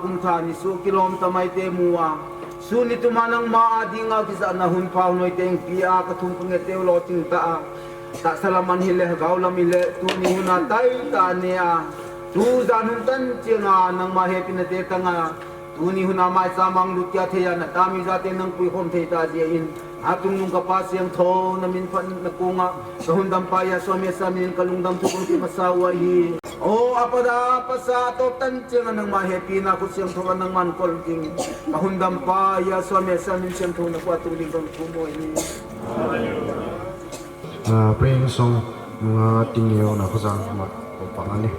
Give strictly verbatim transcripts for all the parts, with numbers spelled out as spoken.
Kum tha ni su kilom tamai te mu a, sun ni tuma nangma a dinga kijahna hun pha hun hoi teng pi a ka thum ka nge teu lo ting ta a. Tahsa lam an hile, lhagao lam hile, tuni hun a tai ta ne a. Tu jan hun tan chiang a nangma hepina te tang a. Tuni hun a mai sa mang lut kia thei a na ta mi ja te nang pui khom thei ta jia in. A tung nung ka Pa Siangthou, na min phat na kung a, ka hun dam pa Yahshua Messiah min in ka lungdam thu kong ti masa u ahi. O, a pa da, a pa sa, a top tan chiang a nangma hepina khut siangthou a nangman kol ding. Ka hun dam pa Yahshua Messiah min siangthou na kua tung ding kong thu mo ahi. Ah, praise song, nga ting yo na khuzang ma, ko pa nga ni.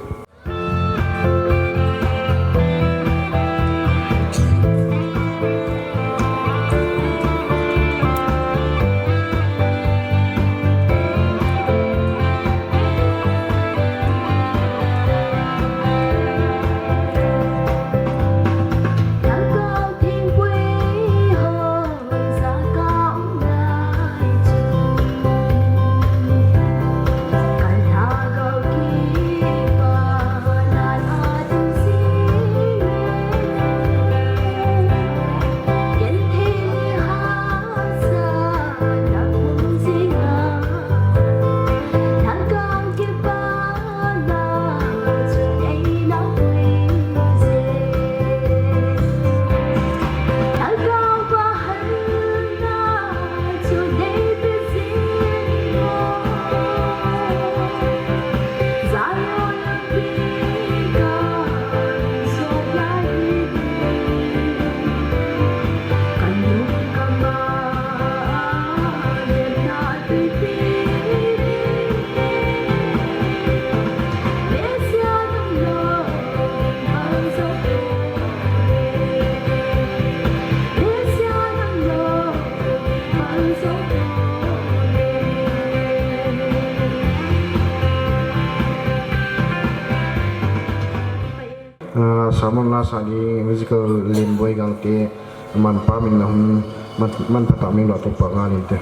Ah, sermon lasa ni musical Lenboi Gangte man pa min na hung man, man phatah min lo to pa nga ni te.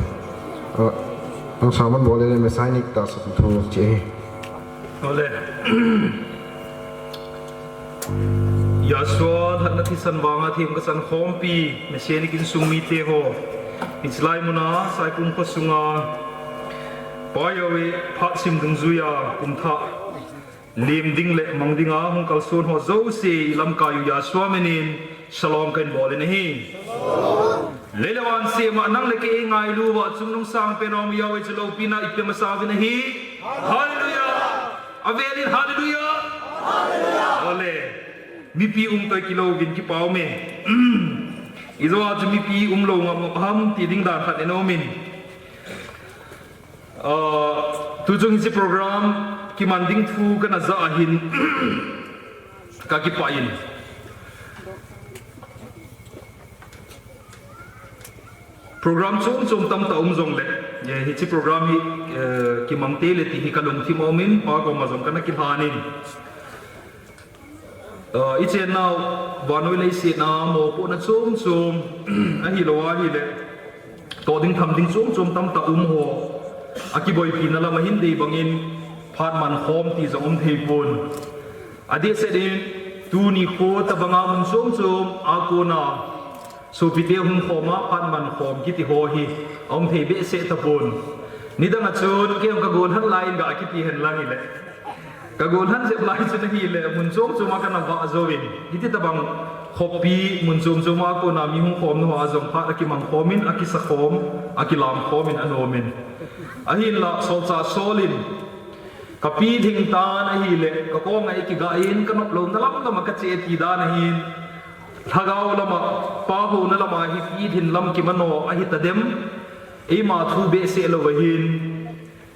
Ah, ang sermon bol le Messianic tahsa thu che. Ole. Yahshua lhatna thisan vanga themkhat san khompi, Messianic insung mite ho. Hichelai muna, Saikung khosunga, Pa Yahweh phat sim dungjuiya, kum thah lem ding le mang dinga hung kalson ho jouse, i lamkai u Yahshua minin, Shalom kahin bol in ahi. Lei le van sema nang le kei i ngailu uva chungnung sangpen a um Yahweh chu loupina i pe masa uvin ahi. Hallelujah. Avel in hallelujah. Hallelujah. Ole. Mipi um toh i kilou uvin kipa ume. I jo a chu mipi um lou ngam ham ti ding dan khat in aumin. Ah, tuchung hiche program kiman ding thu kana ja ahin ka kipah in. Program chom chom tamtah um jongle, eh, hiche program hi, eh, kimang tei le ti hi ka lungthim a umin, Pa koma jong kana kilhan in. Ah, i chennau, vannoi leiset a mopohna chom chom, ahilou ahile, toh ding tham ding chom chom tamtah um ho, akiboipi na lam ahin dei bangin, phat man khom ti jong um thei pon. Adehset in, tuni kho tabanga mun chom chom a kona, sopite hung khom a, phat man khom kiti ho hi, aum thei behseh tapon. Nidang a chun, kei jong ka gollhan lai in ga kiti hen lang hile. Ka gollhan jep lai chun ahile, mun chom chom a kana vah jouvin. Hiti tabang khopi mun chom chom a kona mi hung khom na ho a jong phat akimang khom in, akisa khom, akilam khom in anom in. Ahinla, solchah Saul in, ka pilhing tan ahile, ka kong a i kiga in, ka nop lou na lam lam a ka che ti dan ahin. Lhagao lama, Pa houna lama hi pilhin lam kimano ahi tadem. Eima thu behseh lou ahin.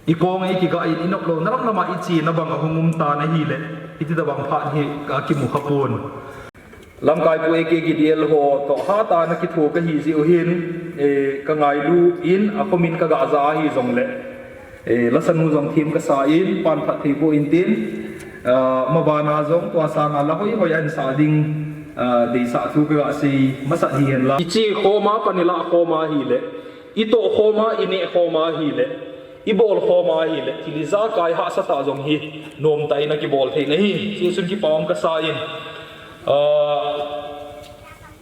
I kong a i kiga in i nop lou na lam lama i chena bang ahung um tan ahile. Hiti tabang phat hi ka kimu kha pon. Lamkai pu A K Gideon ho toh hatah a na kitho kahi jeh u hin, eh, ka ngailu in a khomin ka ga ja ahi jongle. Eh, lasanu jong them kasa in, pan phat thei poi tin, ah, mabana jong tua sanga la hoi hoi ahin sa ding, ah, deisah thu ka ga sei masat hi hen la. I che khom a, pan i lah khom a ahile, i toh khom a, i neh khom a ahile, i bol khom a ahile, thil ijakai hahsa tah jong hi, nomtah in akibol thei nahi, chuchun kipa um kasa in. Ah,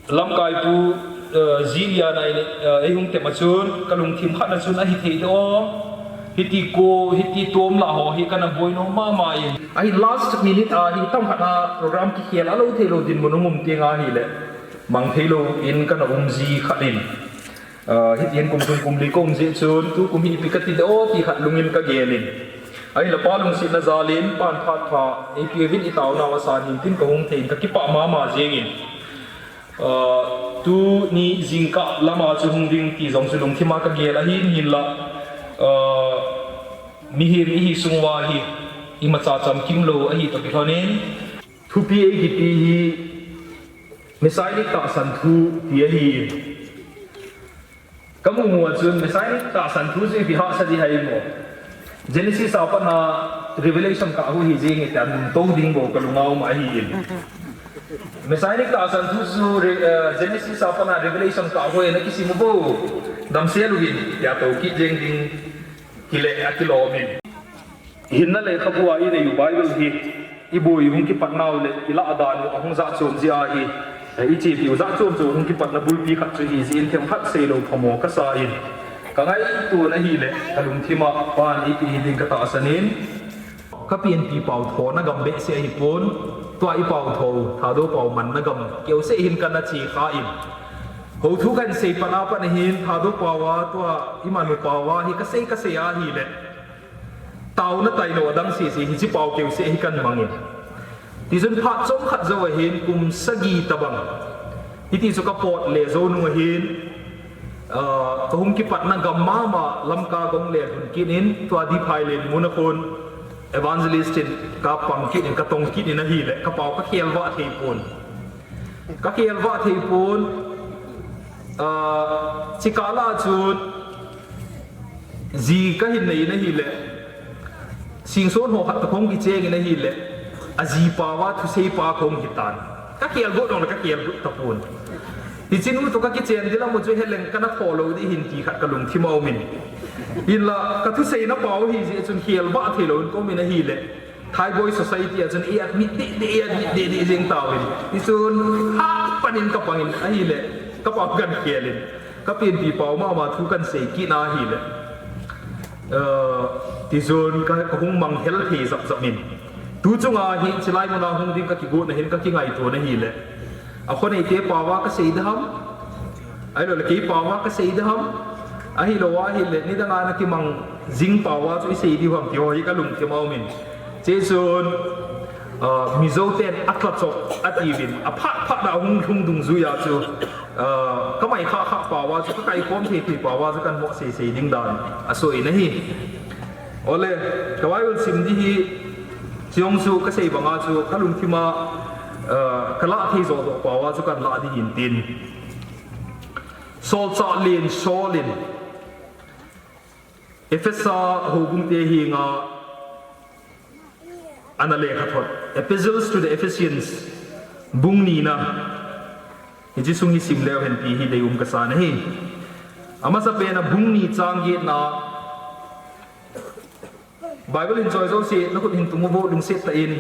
lamkai pu, ah, Zilian a, ah, eihung tep a chun, ka lungthim khat a chun ahi thei doh. Hiti ko, hiti tom lah ho hi kana boi nom mama in. Ahi last minute a hi tam khat a program kikhel a lo thei lo dinmun hung um teng ahile. Mang thei lo in kana um ji khat in. Ah, hitin kum thum kum li ka um jeh chun, tu kum hi ipi ka ti de o ti khat lungin ka gel in. Ahile pa lungsetna jal in, pan phat pha, eipe uvin i taonau asan hin tin ka hung thei in ka kipah mama jeng in. Ah, tuni jingkah lama chu hung ding ti jong chu lungthim a ka gel ahin hinla. Ah, mihem ihi sung uva hi, imacha chamkim lou ahi toh kilhon in. Thupi ei kipe hi, Messianic tahsan thu ti ahi. Ka mu mu a chun Messianic tahsan thu chu ipi hahsa ding ham mo. Genesis a pat a Revelation kah u hi jeng e tia nung to ding bou ka lung a um ahi in. Messianic tahsan thu chu Re-, eh, Genesis a pat a Revelation kah u hi na kisim u bou. Damsel uvin tia to kit jeng ding kile a kilom in. Hinna lekhabu a i nei u Bible hi, i boi hung kipat nau le, i lah dan u a hung jat chom jia hi, eh, i chepi u jat chom chu hung kipatna bulpi khat chu hi jin themkhat sei lou phamo ka sa in. Ka ngaito na hi le, ka lungthim a pan ipi hi ding ka tahsan in. Ka pianpi pau tho na gam behseh ahi pon, tua i pau tho, Thadou pau man na gam, keu sei hin ka na chi kha in. Ho thu kan sei pan a pan hin, Thadou pau a, tua i man u pau a, hi ka sei ka sei ahi le. Taona tailou adang sese hiche pau keu seh hi kan mang in. Tichun phat chomkhat jou ahin kum sagi tabang. Hiti chu ka pot le jou nung ahin, ah, ka hung kipatna gam mama Lamka kong le hun kit in tua Diphai len mun a khun evangelist in ka pang kit in ka tong kit in ahile ka pau ka khel vah thei pon. Ka khel vah thei pon, ah, chikah lah chun, ji ka hin nei na hi le, singson ho khat ta khong kicheng na hi le, a ji pa va thusei pa khong hi tan. Ka khel got nong le ka khel got ta pon. Hiche nu to ka kichen ding lam u chu heleng ka na tho lou ding hin ti khat ka lungthim a um in. Hinla, ka thusei na pau hi jeh chun khel vah thei lou in ka um in ahile. Thaiboi society a chun i admit deh deh, i admit deh deh jeng tauvin. Tichun, ha, panin ka pangin ahile, ka pau kan khel in. Ka pianpi pau mama thu kan sei kit na ahile. Eh, tichun ka, ka hung mang hel thei jap jap in. Tu chunga hi, chilai muna hung ding ka kigot na hin ka kingaito na hile. A khonei te pau va ka sei ding ham. Ahilou le kei pau va ka sei ding ham. Ahilou ahile, nidang a na kimang jing pau va chu i sei ding ham ti ho hi ka lungthim a um in. Hiche chun, ah, Mizo ten a tla chop a tiuvin, a phat phat a hung lhung dungjui a chu, ah, ka mai kha kha pau va chu, ka kai khom thei thei pau va chu kan mo sei sei ding dan a soi na hi. Ole, ka Bible sim ding hi, chong chu ka sei bang a chu, ka lungthim a, ah, ka lah thei jo doh pau va chu kan lah ding hin tin. Solchah len Saul in Ephesa houbung te henga ana lekhathot, Epistles to the Ephesians, bung ni na. Hiche sung hi sim leu hen ti hi deium ka sa na hi. Amasa pen a bung ni chang get na. Bible hin choi jouse, na khut hin tung uvo, lungset tah in.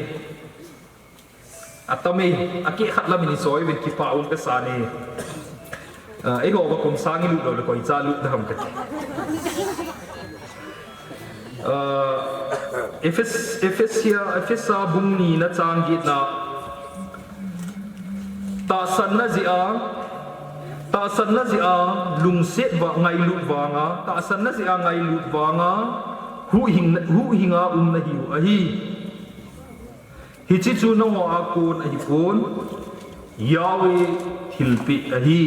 Atam e, akeh khat lam in i choi uvin kipah um ka sa e. Ah, eiho va kum sang i lut lou le koi cha lut dam ka ti. Ah, Ephes-, Ephesia, Ephesa bung ni na chang get na. Tahsan na jeh a, tahsan na jeh a, lungset va ngailut vang a, tahsan na jeh a ngailut vang a, huhhing, huhhing a um na hiu ahi. Hiche chu nangho a kon ahi pon, Yahweh thilpeh ahi.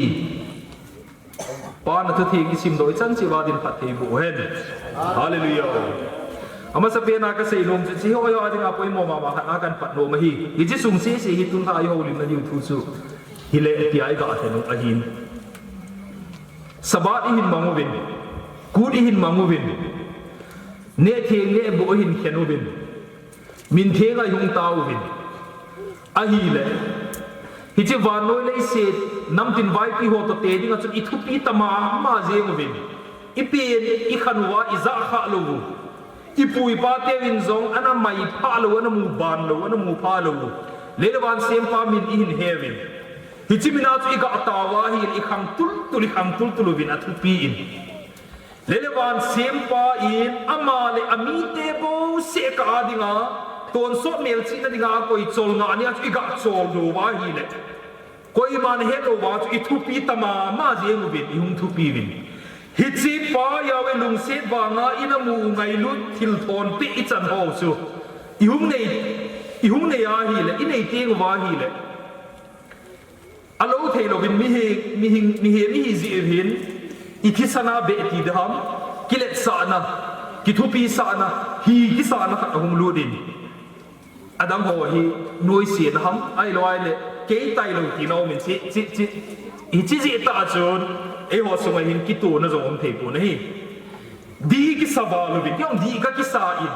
Pa na thutheng i sim doh i chan cheh uva din phatthei boh hen. Hallelujah. Amasa pen a ka sei nom chu, hiche hi eiho a dinga poimo mama khat a kan pat nom ahi. Hiche sung sese hi tun lha i houlimna diu thu chu. Hile tia i ga thei nom ahin. Sabbath i hin mang uvin. Kut i hin mang uvin. Neh theng neh boh i hin khen uvin. Min theng a i hung tauvin. Ahile. Hiche vannoi leiset, namtin vaipi ho toh te dinga chun i thupi tama jeng uvin. I pen, i khan uva, i jah khah lou u. I pu i pa teuvin jong, ana mai phah lou, ana mu ban lou, ana mu phah lou u. Lei le van sempa min i hin he uvin. Hiche min a chu i ga tao a ahile i khang tultul, i khang tultul uvin athupi in. Lei le van sempa in ama le amite bouseh kah a dinga, tonsot melchihna dinga akoi chol nga nia chu i ga chol lou uva ahile, koiman ahet lou uva chu i thupi tamama jeng uvin, i hung thupi uvin. Hiche Pa Yahweh lungset vanga i na mu u ngailut thil thon peh i chan ho chu i hung nei, i hung nei ahile, i nei teng uva ahile, alou thei louvin mihem, mihem, mihem ihi jeh uvin, i thisan a beh ti ding ham, kiletsahna, kithupisahna, hi kisahna khat ahung lut in. Adang ho hi noise na ham, ahilou ahile, kei tailou tina um in, chi, chi, chi, hiche jeh tah chun, eiho sunga hin kitona jong um thei pon ahi. Dih kisa val uvin, kei jong dih ka kisa in.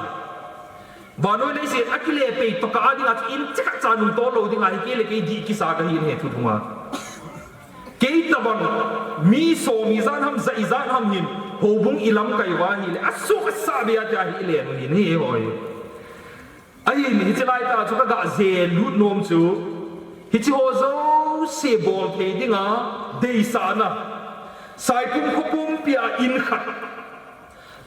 Vannoi leiset a kile pei tokah a dinga chu in chekhat cha nung to lou dinga hi kei le kei dih kisa kahi in he thu thunga. Kei tabang mi som ijat ham, ja ijat ham hin, houbung i lamkai uva ahile, asuh asa beh a tia hi i len u hin hi hoi. Ahin, hiche lai tah chu ka ga je lut nom chu, hiche ho jouse bol thei dinga deisahna. Saipum kho pumpi a in khat,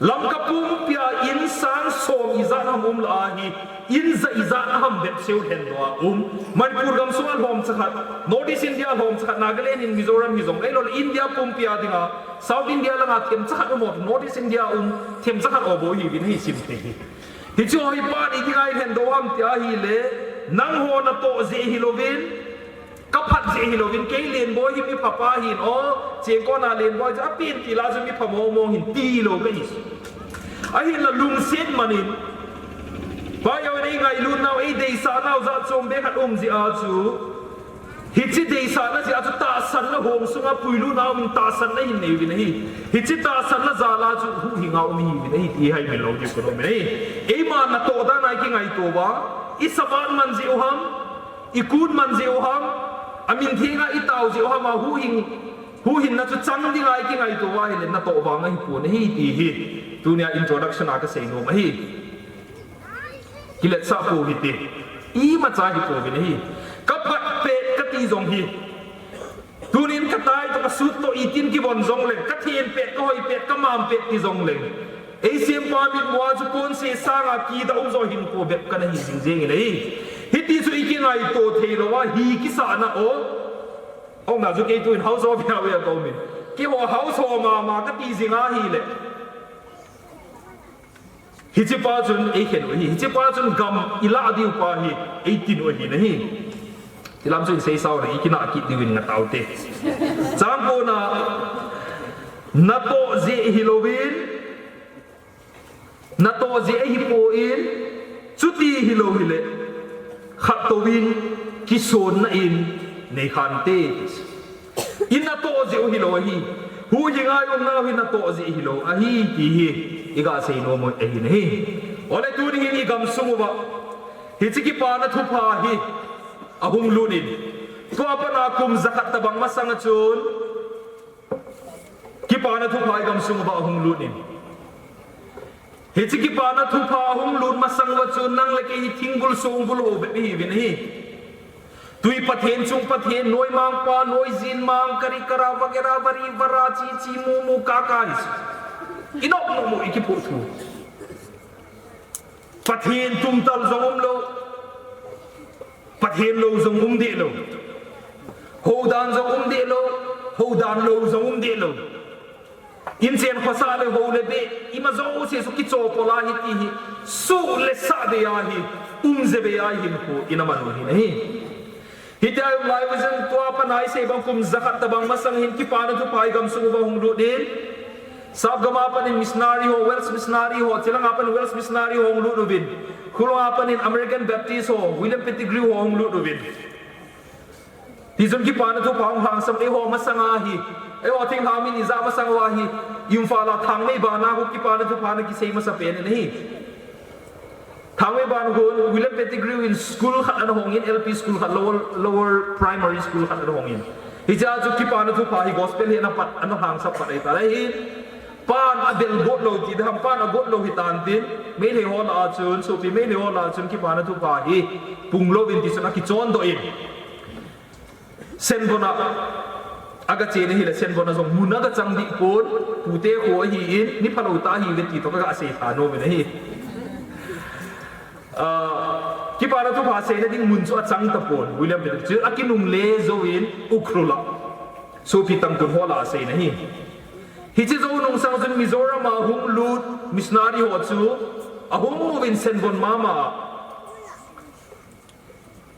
Lamka pumpi a in sang som ijat ham um lah a hi, in ja ijat ham bep seu lhen doh a um. Manipur gamsunga lhomcha khat, North East India lhomcha khat, Nagaland in Mizoram hijong, ahilou le India pumpi a dinga, South India langa themcha khat um o, North East India um, themcha khat o bou hi uvin hi sim thei hi. Hiche ho hi phat iti ngai lhen doh ham ti ahile, nangho natoh jeh hilouvin, kaphat jeh hilouvin, kei Lenboi hi mi phapa hin o, Chengkona Lenboi chu apen ti lah a chu mi pha mong mong hin ti lou kahi. Ahinla lungset man in, Pa Yahweh in eingailut nau, eideisah nau jat chom beh khat um jeh a chu, hiche deisahna jeh a chu tahsanna hong sunga puilut na um in tahsanna hin nei uvin ahi. Hiche tahsanna jal a chu huhhing a um ihi uvin ahi ti hi haimil lou diu kanom in ahi. Eima natoh dan a i kingaito uva, i Sabbath man jeh u ham, i kun man jeh u ham, amin thenga i tao jeh u ham a huhhing, huhhingna chu chang dinga i kingaito uva ahile natoh vang ahipon ahi ti hi tunia introduction a kasei nom ahi. Kiletsah pou hite. Imacha hipouvin ahi. Kaphat pet kati jong hi, tunin katai toh kasut toh itin kivon jongleng, kathen pet, kahoi pet, kamam pet ti jongleng, ei sempa mitmu a chu ponse sanga kidah um jo hinkho bep kana hi jing jeng in ahi. Hiti chu i kingaito thei lou a hi kisahna o. Ong na chu kei tuin house of Yahweh a ka um in, keiho house ho mama kati jing ahile, hiche pa chun eikhen u ahi, hiche pa chun gam ilah diu pa hi eitin u ahi nahi. Tilam chu in seisao le, i kinah kit diuvin nga taute. Chang kona, natoh jeh hilouvin, natoh jeh ahipon, chuti hilou hile, khat touvin kisonna in neikhante. I natoh jeh u hilou ahi. Huhhing a i umnau hi natoh jeh hilou ahi ti hi i gasei nom u ahi nahi. Ole tuni hin i gamsung uva hiche kipana thupha hi ahung lut in, tua pat a kum jakhat tobang masang a chun kipana thupha i gamsung uva ahung lut in, hiche kipana thupha ahung lut masang uva chun nang le kei hi thingbul songbul ho bep ihiuvin ahi. Twi pathen, chung pathen, noimang pa, noijin mang, kari kara, vagera, vari, vara, chi chi, mu mu, ka ka hi. I nop nop u i kiphuh thu. Pathen tumtal jong umlou. Pathen lou jong um deh lou. Houdan jong um deh lou. Houdan lou jong um deh lou. Inchen khosah le hou le beh, ima jouse chu kichopol ahi ti hi, suh le sah bei ahi, um je bei ahi hinkho ina man u ahi nahi. Hitia i um lai u jong tua pat a i sei bang kum jakhat tobang masang hin kipana thupha i gamsung uva hung lut in. Sap gam a pat in missionary ho, Wales missionary ho, chilang a pat in Wales missionary ho hung lut uvin. Khulung a pat in American Baptist ho, William Pettigrew ho hung lut uvin. Tichun kipana thupha hung lhangsam eiho masang ahi. Eiho thinglhang min i ja masang uva hi. Imphal a Thangmeiban a khu kipana thupha na kisei masa pen in ahi. Thangmeiban khun William Pettigrew in school khat ana hong in, L P school khat, lower, lower primary school khat ana hong in. Hichea chu kipana thupha hi gospel hi ana pat, ana lhangsap pat ahitai. Pan adel got lou ti ding ham, pan agot lou hitan tin, Meitei ho lah a chun, sopi Meitei ho lah a chun kipana thupha hi pung louvin ti chun akichon doh in. Senvon a aga chen ahile, Senvon a jong mun aga chang dih pon, pute kho ahin, mi phalou tah ahiuve ti toh kaga sei tha nom in ahi. Ah, kipana thupha seina ding mun chu achang tapon, William Philip chu akinungle jouvin Ukhrul a sopi Tangkhul ho lah a aseina ahi. Hiche jou nung sang chun Mizoram a hung lut missionary ho chu ahung uvin Senvon mama a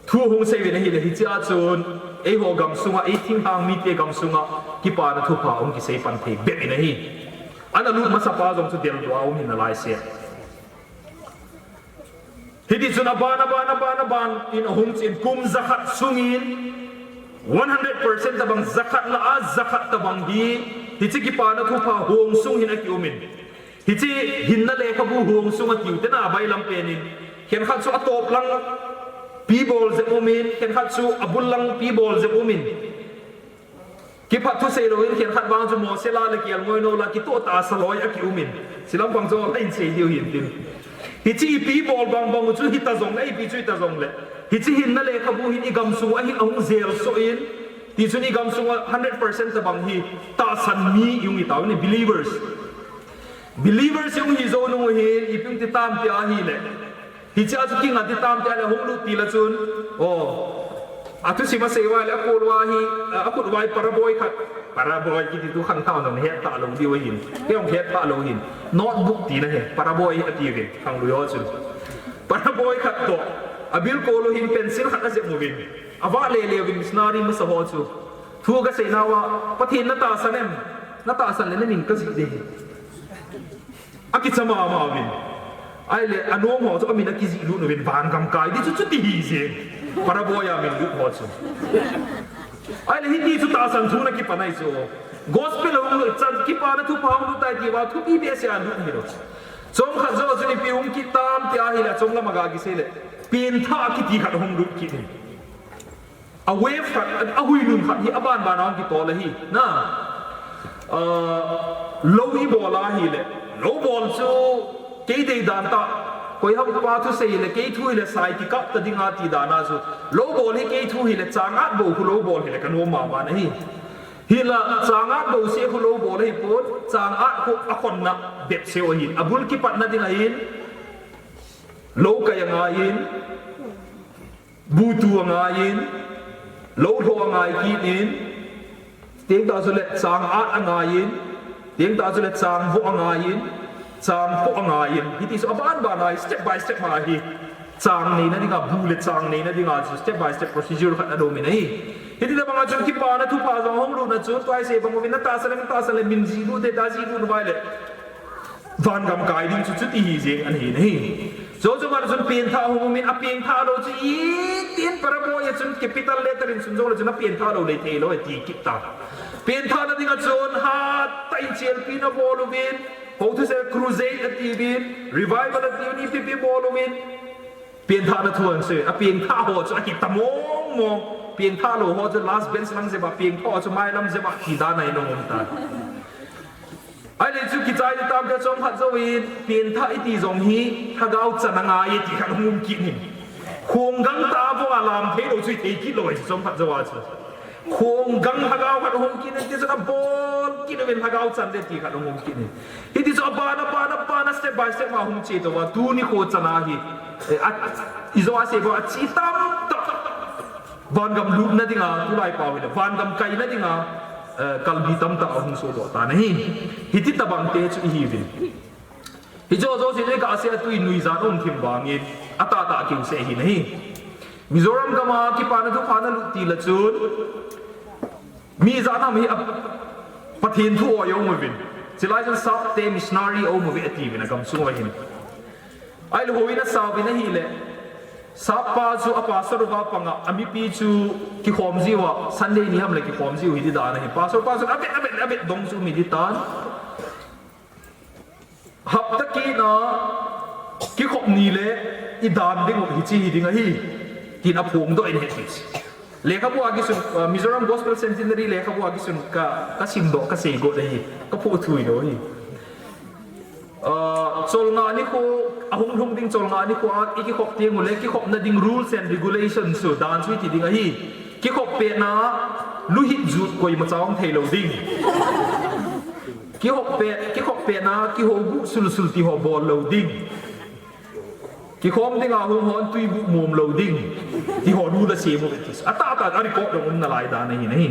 thu hung seiuvin ahile, hiche a chun eiho gamsunga, ei thinglhang mite gamsunga kipana thupha hung kisei pan thei bep in ahi. Ana lut masapa jong chu deldoh a um hi nalai se. Hiti chun aban, aban, aban, aban in ahung chen, kum jakhat sungin one hundred percent tabang, jakhat lah a jakhat tabang hi, hiche kipana thupha hong sung hin akiumin. Hiche hinna lekhabu hong sung atiu tena abailam penin, khenkhat chu atop lang pi bol jep umin, khenkhat chu abul lang pi bol jep umin. Kiphat thusei louvin, khenkhat vang chu Mose la le Kelngoi no la kitoh tahsa loi akiumin. Chilam pang chu ahin sei diu hin tin. Hiche ipi bol bang bang u chu hita jongle, ipi chu hita jongle, hiche hinna lekhabu hin igamsung ahin ahung jel soh in, ti chun igamsunga hundred percent tabang hi tahsan mi i hung hi tauvin, believers. Believers i hung hi jou nung u hin ipi hung ti tam tia ahile, hiche a chu kinga ti tam tia le hung lut tila chun, o, athusim asei uva le akol uva hi, a, akhut uva hi paraboi khat, paraboi kiti tu khangthah jong het talou diu ahin, kei jong het talou hin, notebook tina hi paraboi atiuvin, khanglui ho chun paraboi khat toh, abilkol u hin pencil khat ajep uvin, avah lele uvin missionary masa ho chu. Thu kasei nauva, Pathen natahsan em? Natahsan le namin kajih ding ahi. Akicha mama uvin. Ahile anom ho chu amin akijih lut uvin, vangam kai ding chu chuti hi jeng. Paraboi a min lut ho chu. Ahile hiti chu tahsan thu nakipan ahi chu. Gospel hung lut, chan kipana thupha hung lut tai tiuva thupi behseh a lut hilou. Chomkhat jou chun ipi hung kit tam ti ahile, chomlam a ga kisei le, pengthah kiti khat hung lut kit in. A wave khat, a huinun khat hi abanban a hung kitol ahi. Na, ah, lou ibol ahile, lou bol chu kei deidan tah, koiham pa thusei hile, kei thu hile, sai kikap ta dinga ti dan a chu, lou bol hi kei thu hile, changat bou khu lou bol hile kanom mama ahi. Hinla changat bou seh khu lou bol ahipon, changat khu akhonna bep seh u ahin, abul kipatna ding ahin, lou kai angaiyin, butu angaiyin, lou lho angai kit in, tengtah chule changat angaiyin, tengtah chule changvoh angaiyin, changpoh angaiyin, hiti chu abanban a hi step by step a hi chang neina dinga, bu le chang neina dinga chu step by step procedure khat anom in ahi. Hiti tobanga chun kipana thupha jong hung lutna chun tua isei bang uvin, natahsan le, natahsan le, min jih lut te, ta jih lut uva ahile vangam kai ding chu chuti hi jeng ahi nahi. Jou jou ma chun pengthah hung umin, apengthah lou chu itin paraboi a chun capital letter in sun jongle chun apengthah lou le theilou e ti kit ta. Pengthahna dinga chun hatah in chelpina bol uvin, hou thusei crusade atiuvin, revival atiuvin, ipi ipi bol uvin, pengthahna thu ahin sei, apengthah ho chu akita mong mong, pengthah lou ho chu last bench lang jep a, pengthah ho chu mailam jep a ti dan a hin um ta. Ahile chu kichai ding tam tia, chomkhat jouvin pengthah iti jong hi lhagao chan angai e ti khat hung um kit in. Khonggang tah a vo a lam theilou chu ithei kit lou ahi chu chomkhat jou a chu. Khonggang lhagao khat hung um kit in, ti chun abol kit uvin lhagao chan le ti khat hung um kit in. Hiti chu aban, aban, aban a step by step a hung che touva, tuni kho chan a hi, eh, a, ijou a sei bou a chi tamtah. Vangam lutna dinga, tulai pao hile, vangam kaina dinga, eh, kalbi tamtah ahung sodoh tan ahi. Hiti tobang te chu ihiuvin. Hiche jouse chu ikah a sei a tui nuijan um thim vangin, atahtah kiu seh ahi nahi. Mizoram gam a kipana thupha nalut tila chun, mi ijat ham hi a, Pathen thu oi aum uvin. Chulai chun sapte missionary aum uve atiuvin agamsung uva hin. Ahile houin asauvin ahile, sappa chu a pastor uva panga, amipi chu kikhom jiuva, Sunday ni ham le kikhom jiu hiti dan ahi. Pastor pa chun avet, avet, avet dong chu um hiti tan. Hapta kit na kikhop ni le idan ding u hiche hi ding ahi, tin aphongdoh in ahet. Lekhabu a kisun, uh, Mizoram Gospel Centenary lekhabu a kisun ka, kasimdoh, kasei got ahi, kaphoh thui lou ahi. Ah, cholngah nikho, ahung lhung ding cholngah nikho a, i kikhop teng uleh, kikhopna ding rules and regulations chu, dan chu iti ding ahi. Kikhop petna, luhit jut koima cha um thei lou ding. Kikhop pet, kikhop petna, kihoubuh sulsul ti ho bol lou ding. Kikhom dinga hung hon tuibuh mom lou ding. Ti ho rule asem uve ti. Atah tah a record jong um nalai dan ahi nahi.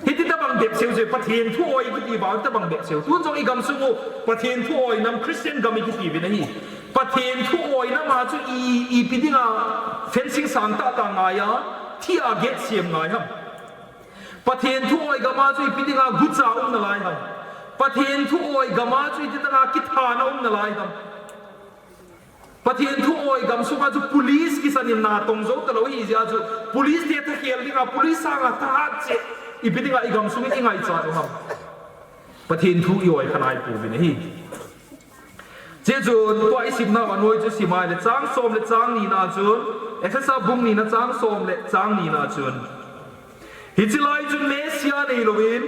Hiti tabang bep seu chu Pathen thu oi kiti vang tabang bep seu. Tun jong i gamsung u Pathen thu oi nam Christian gam i kiti uvin ahi. Pathen thu oi nam a chu i, ipi dinga fencing sang tah tah ngai a, thi a gate sem ngai ham. Pathen thu oi gam a chu ipi dinga gucha um nalai ham. Pathen thu oi gam a chu iti dinga kithana um nalai ham. Pathen thu oi gam sunga chu police kisan in natong jou talou ahi jeh a chu police te thakhel dinga police sanga thahat cheh ipi dinga i gamsung in i ngaichat u ham. Pathen thu i oi kha nai pouvin ahi. Chuche chun tua i simna a noi chu sim a ahile chang som le chang ni na chun, Ephesa bung ni na chang som le chang ni na chun, hiche lai chun Messiah neilouvin,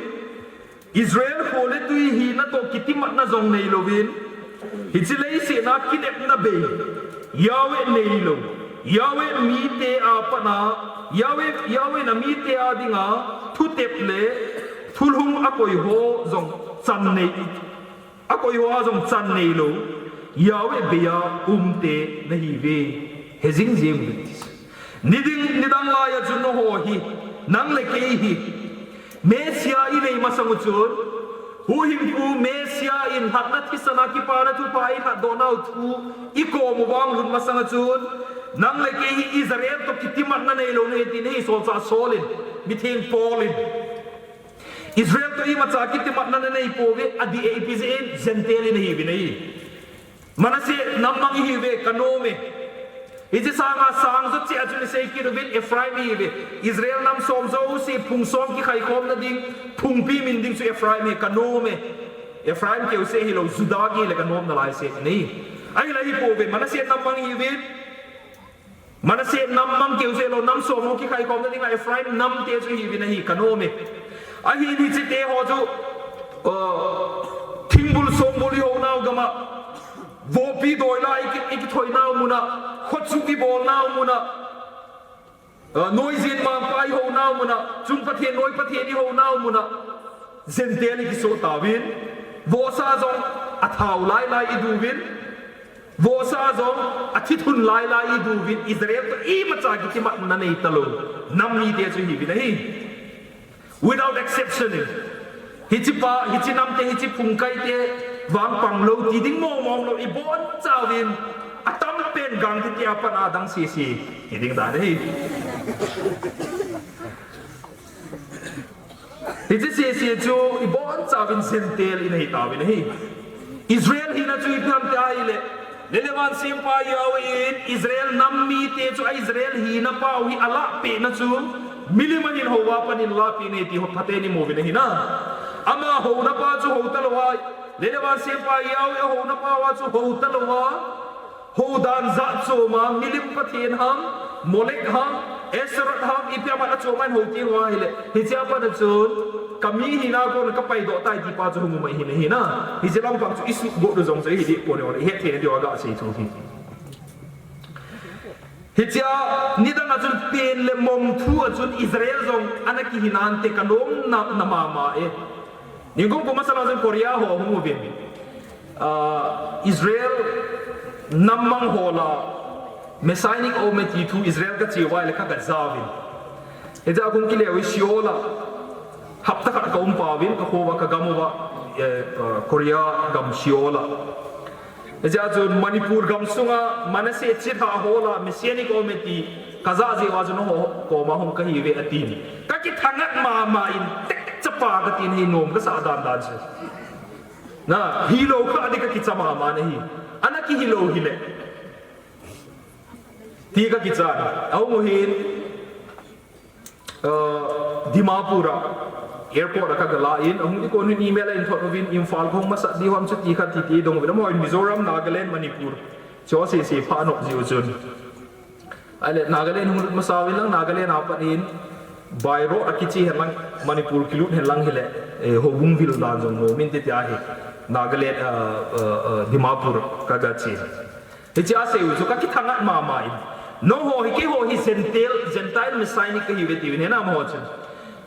Israel kho le tui hina toh kitimatna jong neilouvin, hiche leiset a kinepna bei, Yahweh neilou, Yahweh mite a pat a, Yahweh, Yahweh in amite a dinga thutep le thulhung akoi ho jong chan nei, akoi ho a jong chan neilou, Yahweh bei a umte nahiuve, he jing jeng uvin ti. Nidang, nidang lai a chun nangho hi, nang le kei hi, Messiah i nei masang u chun, huhhingpu Messiah in lhatna thisan a kipana thupha i lhatdoh nau thu i kom u vang lhun masang a chun, nang le kei hi Israel toh kitimatna neilou nahi ti nahi, solchah Saul in, mitheng Paul in. Israel toh imacha kitimatna nanei pouve, adih e ipi jeh in, Gentile i nahiuvin ahi. Manasseh nam mang ihiuve, kanom e. Hiche sanga sang jouse a chun isei kit uvin Ephraim ihiuve. Israel nam som jouse phung som kikhaikhomna ding, phungpi min ding chu Ephraim ahi, kanom e. Ephraim keuseh hilou, Judah kile kanom nalai seh ahi. Ahile ahipouve, Manasseh nam mang ihiuvin. Manasseh nam mang keuseh lou, nam som ho kikhaikhomna dinga Ephraim namte chu ihiuvin ahi, kanom e. Ahin hiche te ho chu, uh, thingbul songbul ihou nau gam a, vohpi doi la i ki, i kithoi nau mun a, khochuh ibol nau mun a, uh, noijin mangpa ihou nau mun a, chung Pathen noi Pathen ihou nau mun a, Gentile ikisoh tauvin, vohsa jong athau lai lai idu uvin, vohsa jong athithun lai lai idu uvin, Israel toh imacha kitimatna nei talou nam mite chu ihiuvin ahi. Without exception in. Hiche pa, hiche namte, hiche phungkaite vang panglou ti ding mong mong lou, ibonchauvin atampen gangte a pat a dang sese hi ding dan ahi. Hiche sese chu ibonchauvin Gentile i nahi tauvin ahi. Israel hina chu ipi ham ti ahile, lele van sempa Yahweh in Israel nam mite chu a Israel hina pau hi alahpehna chu milim ahin hou a pat in lahpeh e ti ho phaten imu uvin ahi na. Ama houna pa chu hou talou a, lele van sempa Yahweh a houna pau a chu hou talou a, hou dan jat chom a, milim pathen ham, Molek ham, Asherah ham, ipi ham a chom a in hou teng uva ahile, hichea pat a chun, kami hina kona kapaidoh tai ti pa chu hung um ahi nahi na. Hiche lampang chu isuhgot u jong chu ihi deh pon e, ihet thei na diu a gasei thu hi. Hichea nidang a chun pen le mong thu a chun Israel jong ana kihi nante, kanom na, na mama e. Ningkum kum masa lang chun Korea ho hung uvin. Ah, Israel nam mang ho lah a Messianic aume ti thu Israel kache uva ahile kha kaja uvin. Hichea kum kile u Seoul a hapta khat kaum pau vin, kakho uva, kagam uva, eh, ah, Korea gam Seoul a. Hijeh chun Manipur gamsunga Manasseh chilhah ho lah a Messianic aume ti kajah jeh uva chun nangho koma hung kahiuve atin. Kakithangat mama in tek chapa katin, hi nom kasah dan dan chu. Na, hilou kha ding kakicha mama nahi. Ana kihilou hile. Ti kakichan. Ahung u hin. Uh, Dimapur a airport a kagalah in, ahung ding kon hin email a eithot uvin, Imphal kahung masat diu ham chuti khat titi dong uvin, amaho in Mizoram, Nagaland, Manipur. Chu sese pha anop jiu chun. Ahile Nagaland hung lut masa uvin lang, Nagaland a pat in by road a kiche hen lang, Manipur kilut hen lang hile, eh, houbung vil dan jong nom inte tia hi. Nagaland, uh, uh, uh, Dimapur kaga che. Hiche asei u chu kakithangat mama in. Nangho hi, keiho hi Gentile, Gentile Messianic kahiuve tiuvin, hena amaho chun.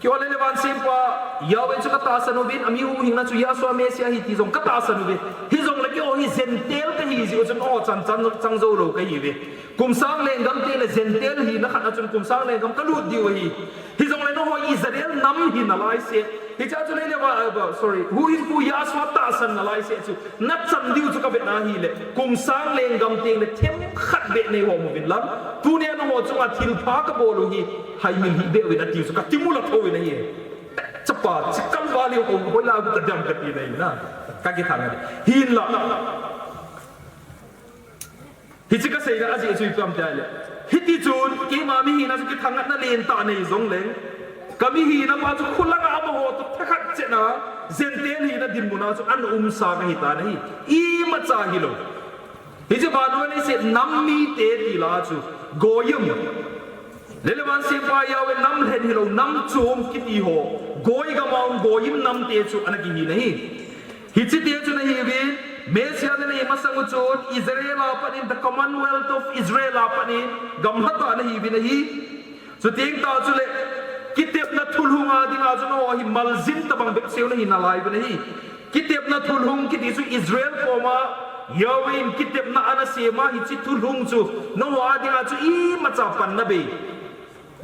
Keiho le leivan sempa Yahweh chu katahsan uvin, amihuhhingna chu Yahshua Messiah ahi ti jong katahsan uve. Hijongle keiho hi Gentile kahi jeh u chun nangho chan chan chang jou lou kahiuve. Kum sang lenggam teng le Gentile hina khat a chun kum sang lenggam kalut diu ahi. Hijongle nangho Israel nam hi nalai seh. Hichea chu lei le van, uh, sorry, huhhingpu Yahshua tahsan nalai seh chu nachan diu chu kavet na ahile, kum sang lenggam teng le themkhat beh neihom uvin lang, tunia nangho chunga thilpha kabol u hi haimil hih beh uvin atiu chu katimul a thou in ahi. Chapa, chi kalval hi hoilai a gu tadem kati na ahi na. Kakithangat. Hinla. Hiche kaseina ajeh chu ipi ham itile, hiti chun keima mihina chu kithangatna lentah nei jongleng, kamihina pa chu khulanga amaho toh thakhat cheh a, Gentile hina dinmun a chu ana umsa kahitan ahi. Imacha hilou. Hiche vannoi leiset nam mite ti la chu, goyim. Lei le van sempa Yahweh, nam lhen hilou, nam chom kiti ho, goi gam a um goyim namte chu ana kihi na ahi. Hichete chu ana hiuvin, Messiah ana hi masang u chun Israel a pat in, the Commonwealth of Israel a pat in gamlhatah ana hiuvin ahi. Chuteng tah chule, kitepna thulhung a dinga chu nangho hi maljin tobang bepseh u nahi nalai uvin ahi. Kitepna thulhung kiti chu Israel koma Yahweh in kitepna ana sem a, hiche thulhung chu nangho a dinga chu imacha panna bei,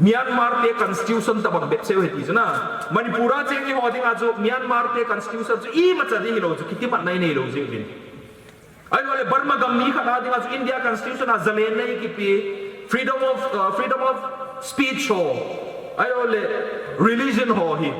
Myanmar te constitution tobang bepseh u ahi ti chu na. Manipur a cheng eiho dinga chu Myanmar te constitution chu imacha ding hilou chu kitimatna inei lou jeh uvin. Ahiloule Burma gam mi khat a dinga chu India constitution a zalenna eikipe, freedom of, uh, freedom of speech ho, ahiloule religion ho hi,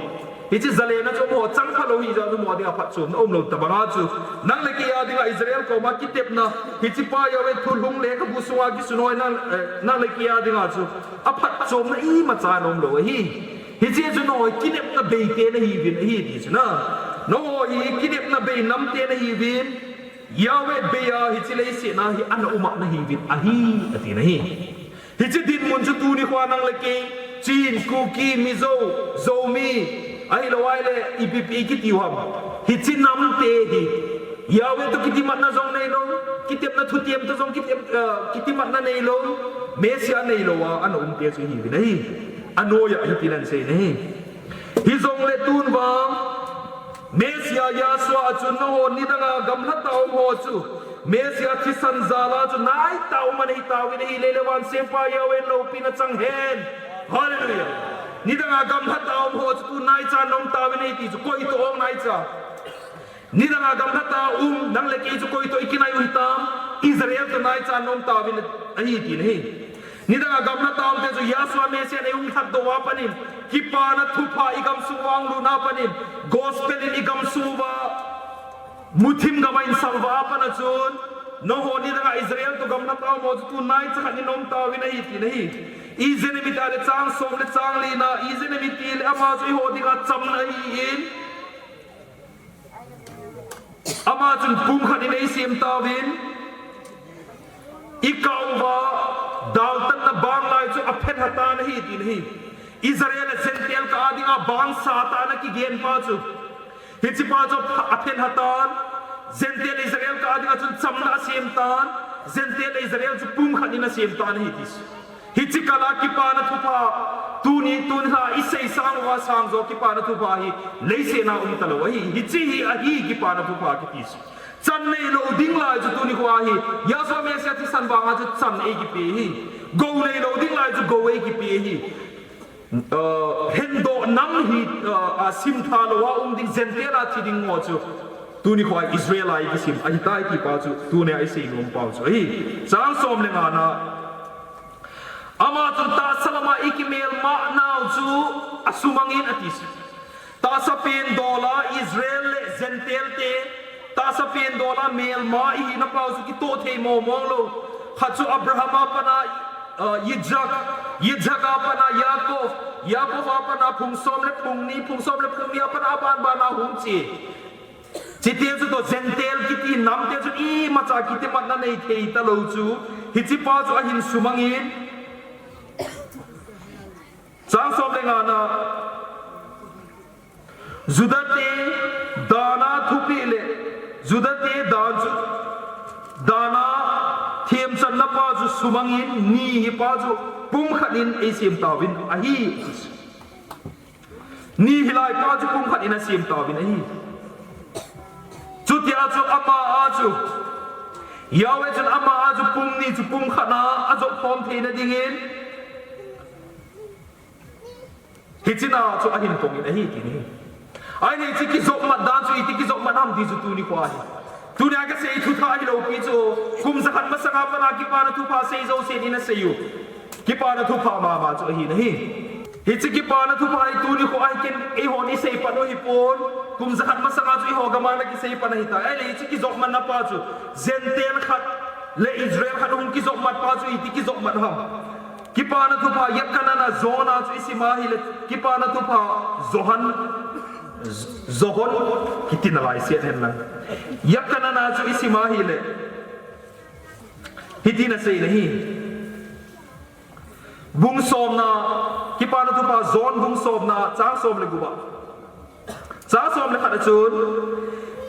hiche zalenna chu amaho chang phalou hijeh a chu amaho dinga phatchomna umlou tobang a chu, nang le kei a dinga Israel koma kitepna, hiche pa Yahweh thulhung lekhabu sunga kisun ho hi nang, eh, nang le kei a dinga chu aphatchomna imacha ana umlou ahi. Hiche chu nangho hi kinepna beite nahiuvin ahi ti chu na. Nangho hi kinepna bei namte nahiuvin, Yahweh bei a hiche leiset a hi ana um a nahiuvin ahi, ati na ahi. Hiche dinmun chu tuni khoa nang le kei, Chin, Kuki, Mizo, Zomi, ahilou ahile ipi ipi ikitiu ham, hiche namte hi Yahweh toh kitimatna jong neilou, kitepna thutep toh jong kitep, eh, kitimatna neilou, Messiah neilou a ana umte chu ihiuvin ahi. Anoiya hitin ana sei na ahi. Hijongle tun vang Messiah Yahshua a chun nangho nidanga gamlhatah a um ho chu Messiah thisan jal a chu naitah a um ana hitauvin ahi. Lei le van sempa Yahweh loupina chang hen. Hallelujah. Nidanga gamlhatah a um ho chu tu naicha ana um tauvin ahi ti chu koi toh ong naicha. Nidanga gamlhatah a um nang le kei chu koi toh ikinai u hitam? Israel toh naicha ana um tauvin ahi ti na ahi. Nidanga gamlhatah a umte chu Yahshua Messiah in eihung lhatdoh uva pat in, kipana thupha igamsung uva ahung lut uva pat in, gospel in igamsung uva muthim gam a ahin sal uva pat a chun, nangho nidanga Israel toh gamlhatah a um ho chu tu naicha khat in ana um tauvin ahi ti na ahi. Ijeh inem itile chang som le chang li na, ijeh inem itile ama chu eiho dinga chamna ahin, ama chun pumkhat in eisem tauvin, ikah uva daltanna bang lai chu aphenha tan ahi ti na ahi. Israel le Gentile kah a dinga bang Satan a kigen pa chu, hiche pa chu aphenha tan, Gentile le Israel kah a dinga chun chamna asem tan, Gentile le Israel chu pumkhat in asem tan ahi ti chu. Hiche kal a kipana thupha, tuni, tuni lha isei sang uva sang jo kipana thupha hi leiset a um talou ahi. Hiche hi ahi kipana thupha kiti chu. Chan neilou ding lai chu tuni khoa hi Yahshua Messiah thisan vang a chu chan eikipe ahi. Gou neilou ding lai chu gou eikipe ahi. Uh, hendoh nam hi, uh, a simtha lou a um ding, Gentile a thi ding ho chu tuni khoa Israel a ikisim ahitai ti pa chu tunia isei nom pau chu ahi. Chang som le nga na, ama chun tahsa lama ikimelma nau chu asumangin ati chu. Tahsa pen dol a Israel le Gentile te, tahsa pen dol a melma ihina pau chu kitoh thei mong mong lou. Khat chu Abraham a pat a, uh, Yitzhak, Yitzhak a pat a Yaakov, Yaakov a pat a phung som le phung ni, phung som le phung ni a pat a ban ban a hung che. Chite chu toh Gentile kiti namte chu imacha kitimatna nei thei talou chu, hiche pa chu ahin sumangin. Chang som le nga na, Juda te dan a thupeh le Juda te dan chu, dan a themchanna pa chu sumangin, ni hi pa chu pumkhat in eisem tauvin ahi. Ni hilai pa chu pumkhat in asem tauvin ahi. Chutia chu ama a chu, Yahweh chun ama a chu pum ni chu pumkhat a ajop khom theina dingin, hichea chu ahin pongin ahi ti ahi. Ahile hiche kijopmat dan chu iti kijopmat ham ti chu tuni kho ahi. Tunia kasei thutah hilou pi chu, kum jakhat masanga pat a kipana thupha sei jousen ina sei u. Kipana thupha mama chu ahi nahi. Hiche kipana thupha hi tuni kho ahi ken eihon isei pan u hipon. Kum jakhat masanga chu eiho gam a ana kisei pan ahitai. Ahile hiche kijopmatna pa chu, Gentile khat le Israel khat hung kijopmat pa chu iti kijopmat ham. Kipana thupha Yachanan a John a chu isim a ahile, kipana thupha Johan, John, kiti nalai set hen lang. Yachanan a chu isim a ahile, hitin asei nahi. Bung somna, kipana thupha John bung somna, chang som le gup a. Chang som le khat a chun,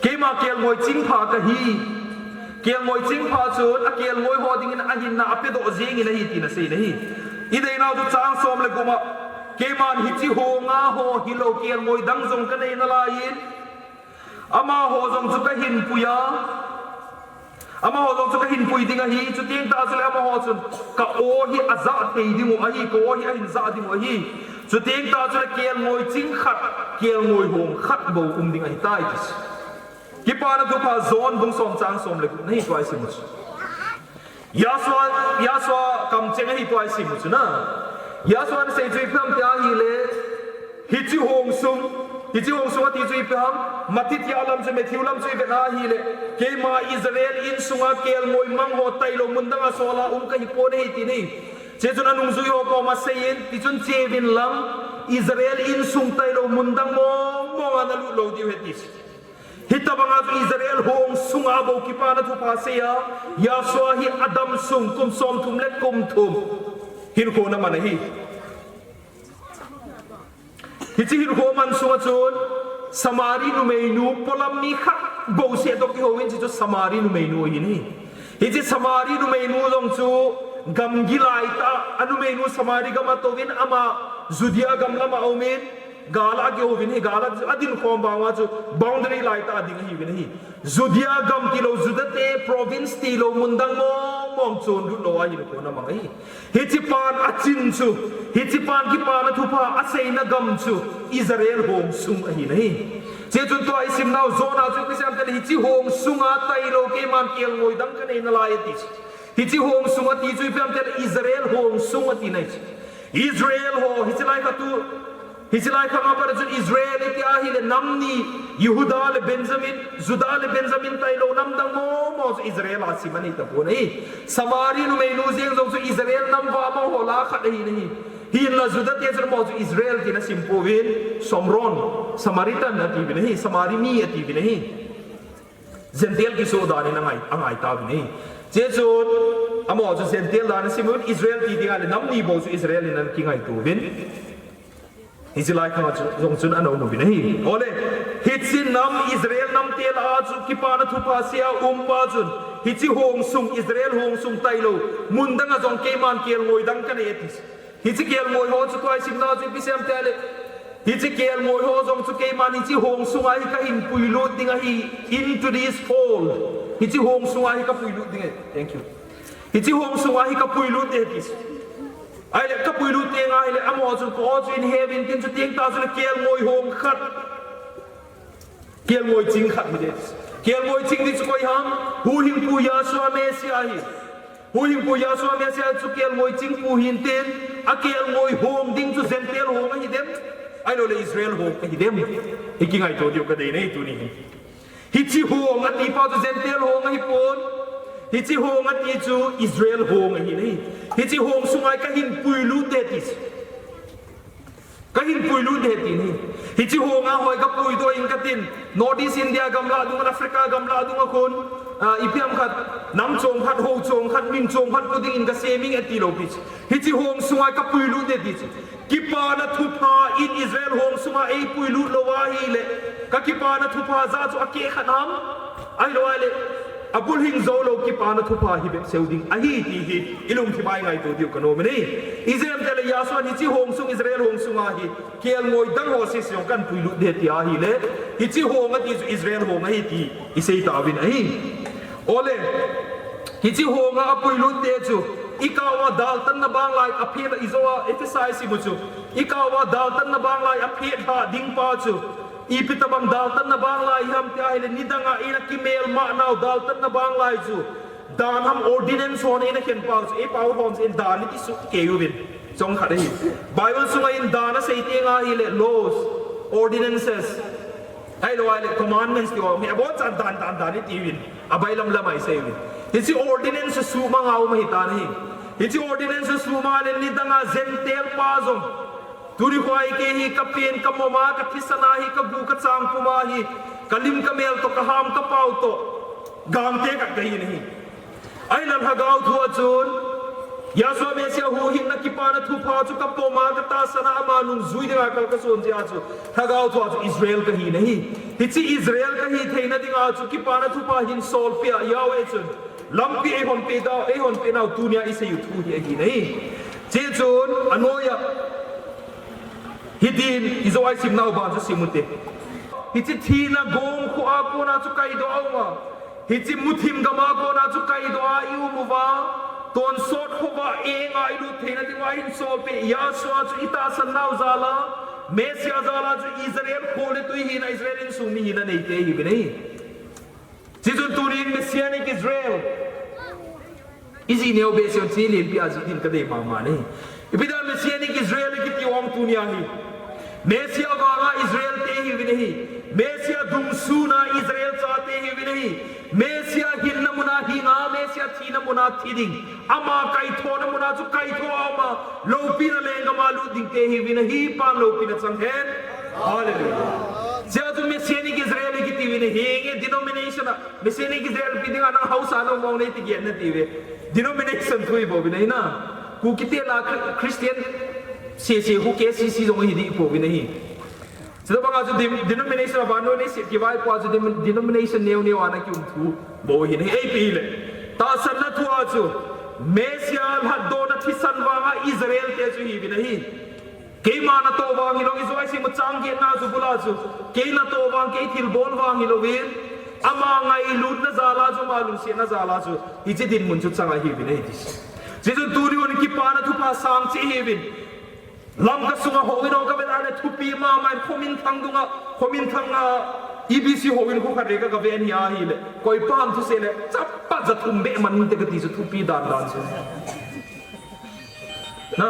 keima kelngoi chingpha kahi. Kelngoi chingpha chun akelngoi ho dingin ahinna apedoh jengin ahi tin asei nahi. Ideinau chu chang som le gup a, keiman hiche honga ho hilou kelngoi dang jong kanei nalaiyin, amaho jong chu kahin pui a, amaho jong chu kahin pui ding ahi, chuteng tah chule amaho chun ka-o hi ajah thei dingu ahi, ka-o hi ahin jah dingu ahi. Chuteng tah chule kelngoi ching khat, kelngoi hong khat bou um ding ahitai ti chu. Kipana thupha John bung som chang som le gup nahi tua isim u chu. Yahshua, Yahshua kamcheng ahi tua isim u chu na. Yahshua in asei chu ipi ham tia ahile, hiche hong sung, hiche hong sung ati chu ipi ham, Matthew lam chu, Matthew lam chu ivet a ahile, keima Israel insunga kelngoi mang ho tailou mun danga sol a um kahipon ahi ti ahi. Hichun anungjui ho koma aseiyin, tichun cheuvin lang, Israel insung tailou mun dang mong mong a nalut lou diu ahi ti. Hitobanga chu Israel hong sunga bou kipana thupha sei a, Yahshua hi adam sung kum somthum le kum thum hinkho ana man ahi. Hiche hinkho aman sunga chun Samari numeinu polam mi khat bou seh toh kihouvin, hiche chu Samari numeinu ahin ahi. Hiche Samari numeinu jong chu gamgi lai tah a, anumeinu Samari gam a touvin, ama Judea gam lama aumin, gal a kihouvin ahi, gal a adin khom banga chu boundary lai tah a ding ahiuvin ahi. Judea gam tilou, Juda te province tilou, mun dang mong mong chonlut lou a hinkho ana mang ahi. Hiche pan achin chu, hiche pan kipana thupha aseina gam chu Israel hong sung ahi nahi. Hichun tua isimnau John a chu ipi asei em itile, hiche hong sunga tailou keiman kelngoi dang kanei nalai ati. Hiche hong sung ati chu ipi ham itile Israel hong sung ati nahi. Israel ho, hiche lai kha tu, hiche lai kha nga pat a chun Israel iti ahile nam ni, Yehuda le Benjamin, Juda le Benjamin tailou nam dang mong mong chu Israel a sim anei tapon ahi. Samari numeinu jeng jong chu Israel nam vah amaho lah a khat ahi nahi. Hinla Juda te chun amaho chu Israel tin asim pouvin, Samron, Samaritan atiuvin ahi, Samari mi atiuvin ahi. Gentile kiso dan in angai, angai tauvin ahi. Hichun, amaho chu Gentile dan in asim uvin, Israel ti ding ahile nam ni bou chu Israel in ana kingaito uvin. Hiche lai kha chu jong chun ana um uvin ahi. Ole, hiche nam Israel nam te lah a chu kipana thupha sei a um pa chun, hiche hong sung, Israel hong sung tailou mun dang a jong keiman kelngoi dang kanei ati. Hiche kelngoi ho chu tua isimnau chu ipi asei em itile, hiche kelngoi ho jong chu keiman hiche hong sunga hi kahin puilut ding ahi, into this fold. Hiche hong sunga hi kapuilut ding ahi. Thank you. Hiche hong sunga hi kapuilut ding ahi ti. Ahile kapuilut teng ahile amaho chun ka-o chu in heaven tin, chuteng tah chule kelngoi hong khat, kelngoi ching khat hidem. Kelngoi ching ti chu koi ham? Huhhingpu Yahshua Messiah ahi. Huhhingpu Yahshua Messiah chu kelngoi chingpu hintin, akelngoi hong ding chu Gentile hong ahidem, ahilouleh Israel hong ahidem? Ikingaito diu kadei nahi tuni hin. Hiche hong ati pa chu Gentile hong ahipon. Hiche hong ati chu Israel hong ahi nahi. Hiche hong sunga hi kahin puilut ding ahi ti. Kahin puilut ding ahi ti nahi. Hiche honga hoi kapuidoh inge katin, North East India gamlah dunga, Africa gamlah dunga khun, ah, ipi ham khat, nam chom khat, hou chom khat, min chom khat pu dingin kasem inge atilou pi chu. Hiche hong sunga hi kapuilut ding ahi ti chu. Kipana thupha in Israel hong sunga eipuilut lou ahile, kakipana thupha jeh chu akeh khat ham? Ahilou ahile, abul hing jou lou kipana thupha hi bep seu ding ahi ti hi ilungthim a ingaito diu kanom e. Ijeh inem itile Yahshua in hiche hong sung, Israel hong sunga hi kelngoi dang ho sese jong kahin puilut ding ati ahile, hiche hong ati chu Israel hong ahi ti isei tauvin ahi. Ole, hiche hong a apuilut te chu, ikah uva daltanna bang lai aphet a, ijou a Ephesia isimu chu, ikah uva daltanna bang lai aphet lha ding pa chu, ipi tobang daltanna bang lai ham ti ahile, nidang a eina kimelmah nau daltanna bang lai chu, dan ham ordinance hon eina khen pau chu, eipao hon chu dan iti sukei uvin. Chong khat ahi. Bible sunga in dan asei teng ahile, laws, ordinances, ahilou ahile commandments ti ho, hi abon chan dan, dan, dan iti uvin. Abailam lam a isei uvin. Hiche ordinance suhmang a um ahitan ahi. Hiche ordinance suhmang le nidang a Gentile pa jong, tuni khoa hi kei hi kapen kamom a, kathisan a hi, kagu kachang pum a hi, kalim kamel toh, kaham kapao toh, gangte khat kahi nahi. Ahinla lhagao thua chun, Yahshua Messiah huhhingna kipana thupha chu kapom a, katahsan a, ama nungjui dinga kal kason jeh a chu, lhagao thua chu Israel kahi nahi. Hiche Israel kahi theina dinga chu kipana thupha hin solpeh a, Yahweh chun lampi eihon peh dau, eihon peh nau tunia isei u thu hi ahi nahi. Hiche chun, anoiya, hitin, ijou a isim nau ban chu sim ute. Hiche thina gong khu a kona chu kaidoh a um a, hiche muthim gam a kona chu kaidoh a i um uva, tonsot khova enga ilut theina dinga hin solpeh Yahshua chu itahsan nau jal a, Messiah jal a chu Israel kho le tui hina, Israel insung mi hina neite ihiuvin ahi. Hichun tunin Messianic Israel ijih neo behseh un, hiche lenpi a jih din kadei mama nahi. Ipi dinga Messianic Israel ikiti u ham tunia hi? Messiah vanga Israel te ihiuvin ahi. Messiah dungsuna Israel chate ihiuvin ahi. Messiah hinna muna hing a, Messiah thina muna thi ding, ama kaithona muna chu kaitho a um a, loupina lenggam a lut dingte ihiuvin ahi. Pan loupina chang hen. Hallelujah. Hichea chu Messianic Israel ikitiuvin ahi. Henge denomination a Messianic Israel ipi dinga nang haosa nom mong nei ti gel natiuve. Denomination thu ibouvin ahi na. Kukite la Chri-, Christian sese khu K C C jong ihi deh ipouvin ahi. Chutobanga chu dem-, denomination a vannoi leiset kivaipoa chu dem-, denomination neo neo a ana kium thu bou ahi nahi. Ipi hile, tahsanna thua chu Messiah lhatdohna thisan vanga Israel te chu ihiuvin ahi. Keima natoh vang hilou, ijou a isimu chang getna chu bula chu, kei natoh vang, kei thilbol vang hilouvin, ama ngailutna jal a chu, ama lungsetna jal a chu, hiche dinmun chu chang ahiuvin ahi ti. Hichun tuni hun kipana thupha sang cheh ihiuvin. Lamka sunga houin ho kavet a le thupi mama in, khominthang dunga, khominthang a, E B C houin khu khat le ka, kavet hi ahile, koipa ham thusei le, chappa ja thum beh man inte kati chu, thupi dan dan chu. Na.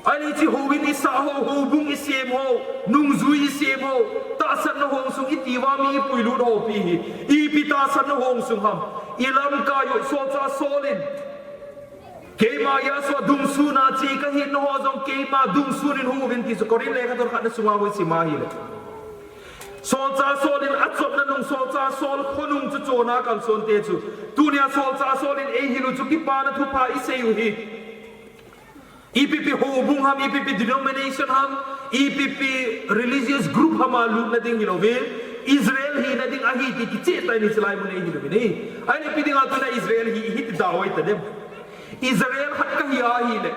Ahile hiche houin isah ho, houbung isem ho, nungjui isem ho, tahsanna hong sung iti uva mi ipuilut ho pi hi, ipi tahsanna hong sung ham? Ilamkai u solchah Saul in, keima Yahshua dungsuna che kahi, nangho jong keima dungsun in hung uvin ti chu Corinth lekhathot khatna sunga hung sim ahile. Solchah Saul in achotna nung solchah Saul khonung chu chonna kalsonte chu, tunia solchah Saul in eihil u chu kipana thupha isei u hi. Ipi pi houbung ham, ipi pi denomination ham, ipi pi religious group ham a lutna ding hilouvin, Israel hina ding ahi ti kicheh tah in hiche lai mun a ihil uvin ahi. Ahile ipi dinga tuna Israel hi, hiti dau ahi tadem? Israel khat kahi ahile,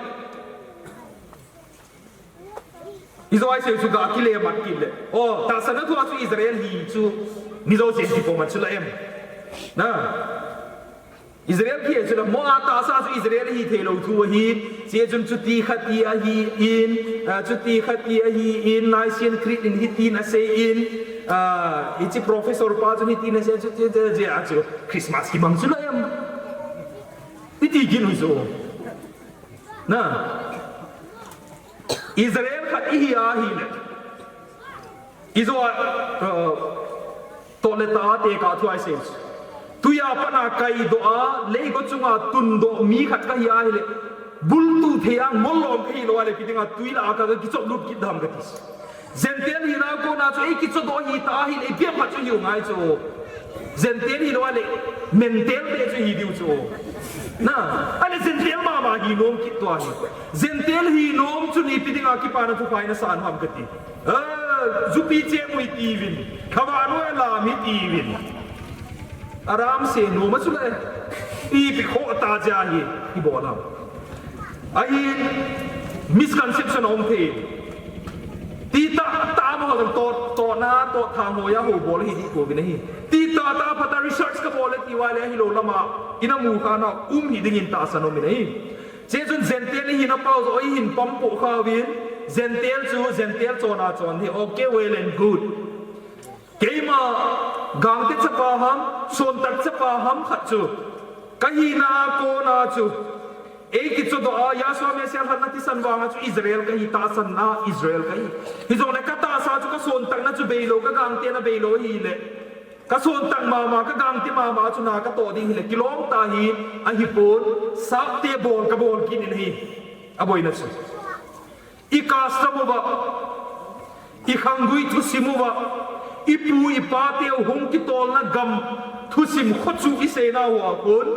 ijou a isei chu ga kile mat kit le, o, tahsanna thua chu Israel hi chu mi jousen kipo mat chu la em? Na. Israel hi chu la, mo a tahsa chu Israel hi theilou thu ahin, hiche chun chuti khati ahin, a, chuti khati ahin, Nicene Creed in hitin asei in, a, hiche professor pa chun hitin asei, chuti, chuti, chuti, a chu Christmas kimang chu la em? Iti gin u chu. Na. Israel khat ihi ahile. Ijou a, uh, toh le tah a tekah thu a isei chu. Tui a pat a kaidoh a, leigo chunga tundoh mi khat kahi ahile, bultuh thei a ngol lom kahilou ahile, ipi dinga tui lah a ka, ka kichop lut kit dam kati. Gentile hina kona chu eikichodoh hita ahile, ipi ham khat chu hiu ngai chu. Gentile hilou ahile, mental te chu hi diu chu. Na, ahile Gentile mama hi nom kit tua hi. Gentile hi nom chun ipi dinga kipana thupha ina san ham kati. Eh, jupi chemu itiuvin, khavah noi a lam itiuvin. Aram se nom a chu le. Ipi khoh tah jeh a hi ibol ham. Ahin misconception a um thei. Ti tah tah a amaho jong toh, tohna, toh thang ho a hobol hi dih pouvin ahi. Ti tah tah a phat a research kabol le ti uva le ahilou lam a ina mu kha na um hi dingin tahsan um in ahi. Hiche chun Gentile ihina pau joh ihin pom poh kha uvin, Gentile chu Gentile chon a chon hi, okay, well and good. Keima Gangte chapa ham, Sontak chapa ham khat chu kahina a kona chu ei kichodoh a, Yahshua Messiah lhatna thisan vang a chu Israel kahi, tahsan a Israel kahi. Hijongle katahsa chu kasontakna chu beilou, ka Gangtena beilou ahile, kasontak mama, ka Gangte mama chu na katoh ding hile kilom tah hi ahipon, sapte bol kabol kit in ahi. Aboina chu, i custom uva, i khanggui thusim uva, ipu ipateu hung kitolna gam thusim kho chu iseina uva kon,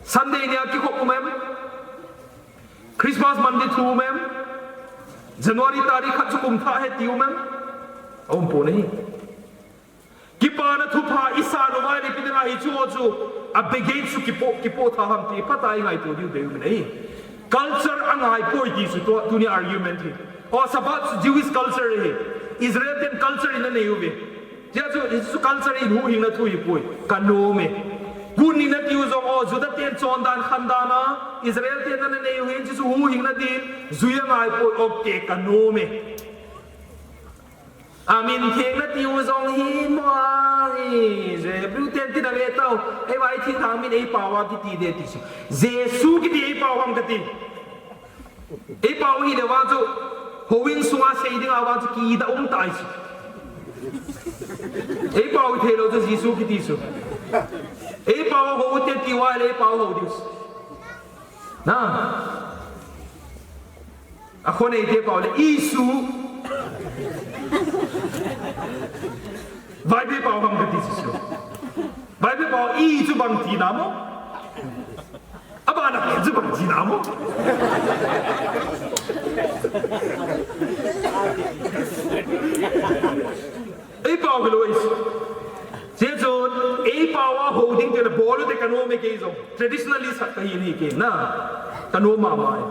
Sunday nia kikhop um em? Christmas Monday thu um em? January tarik khat chu kum thah ahi ti um em? Aumpon ahi. Kipana thupha isan uva le ipi dinga hicheho chu a baggage chu kipoh, kipoh tha ham ti phatah a ingaito diu deium in ahi. Culture angaipoi ti chu tua tunia argument hi. O, Sabbath chu Jewish culture ahi. Israel ten culture in anei uve. Hijeh chun hichu culture in huhhingna thu ahipoi, kanom e. Kun ni nati u jong, o, Juda ten chondan khandan a Israel ten ana nei u ahin, hichu huhhingna din jui angaipoi, okay, kanom e. Amin theng nati u jong hi mo ahi, Hebrew ten tin ave tao, eiva thingthang min eipao a kiti de ti chu. Jesu kiti eipao ham kati. Eipao hile vang chu, houin sunga sei dinga vang chu kidah um tai chu. Eipao theilou chu Jesu kiti chu. Eipao hou te ti uva le eipao hou diu chu. Na. Akhoneite pao le Isu. Bible pao ham kati chu. Bible pao i chu bang tina mo? Abana chu bang tina mo? Eipao hilou ahi. Hijeh chun eipao a hou ding tile bol u te kanom e kei jong. Traditionalist khat kahi nahi kei na. Kanom mama e.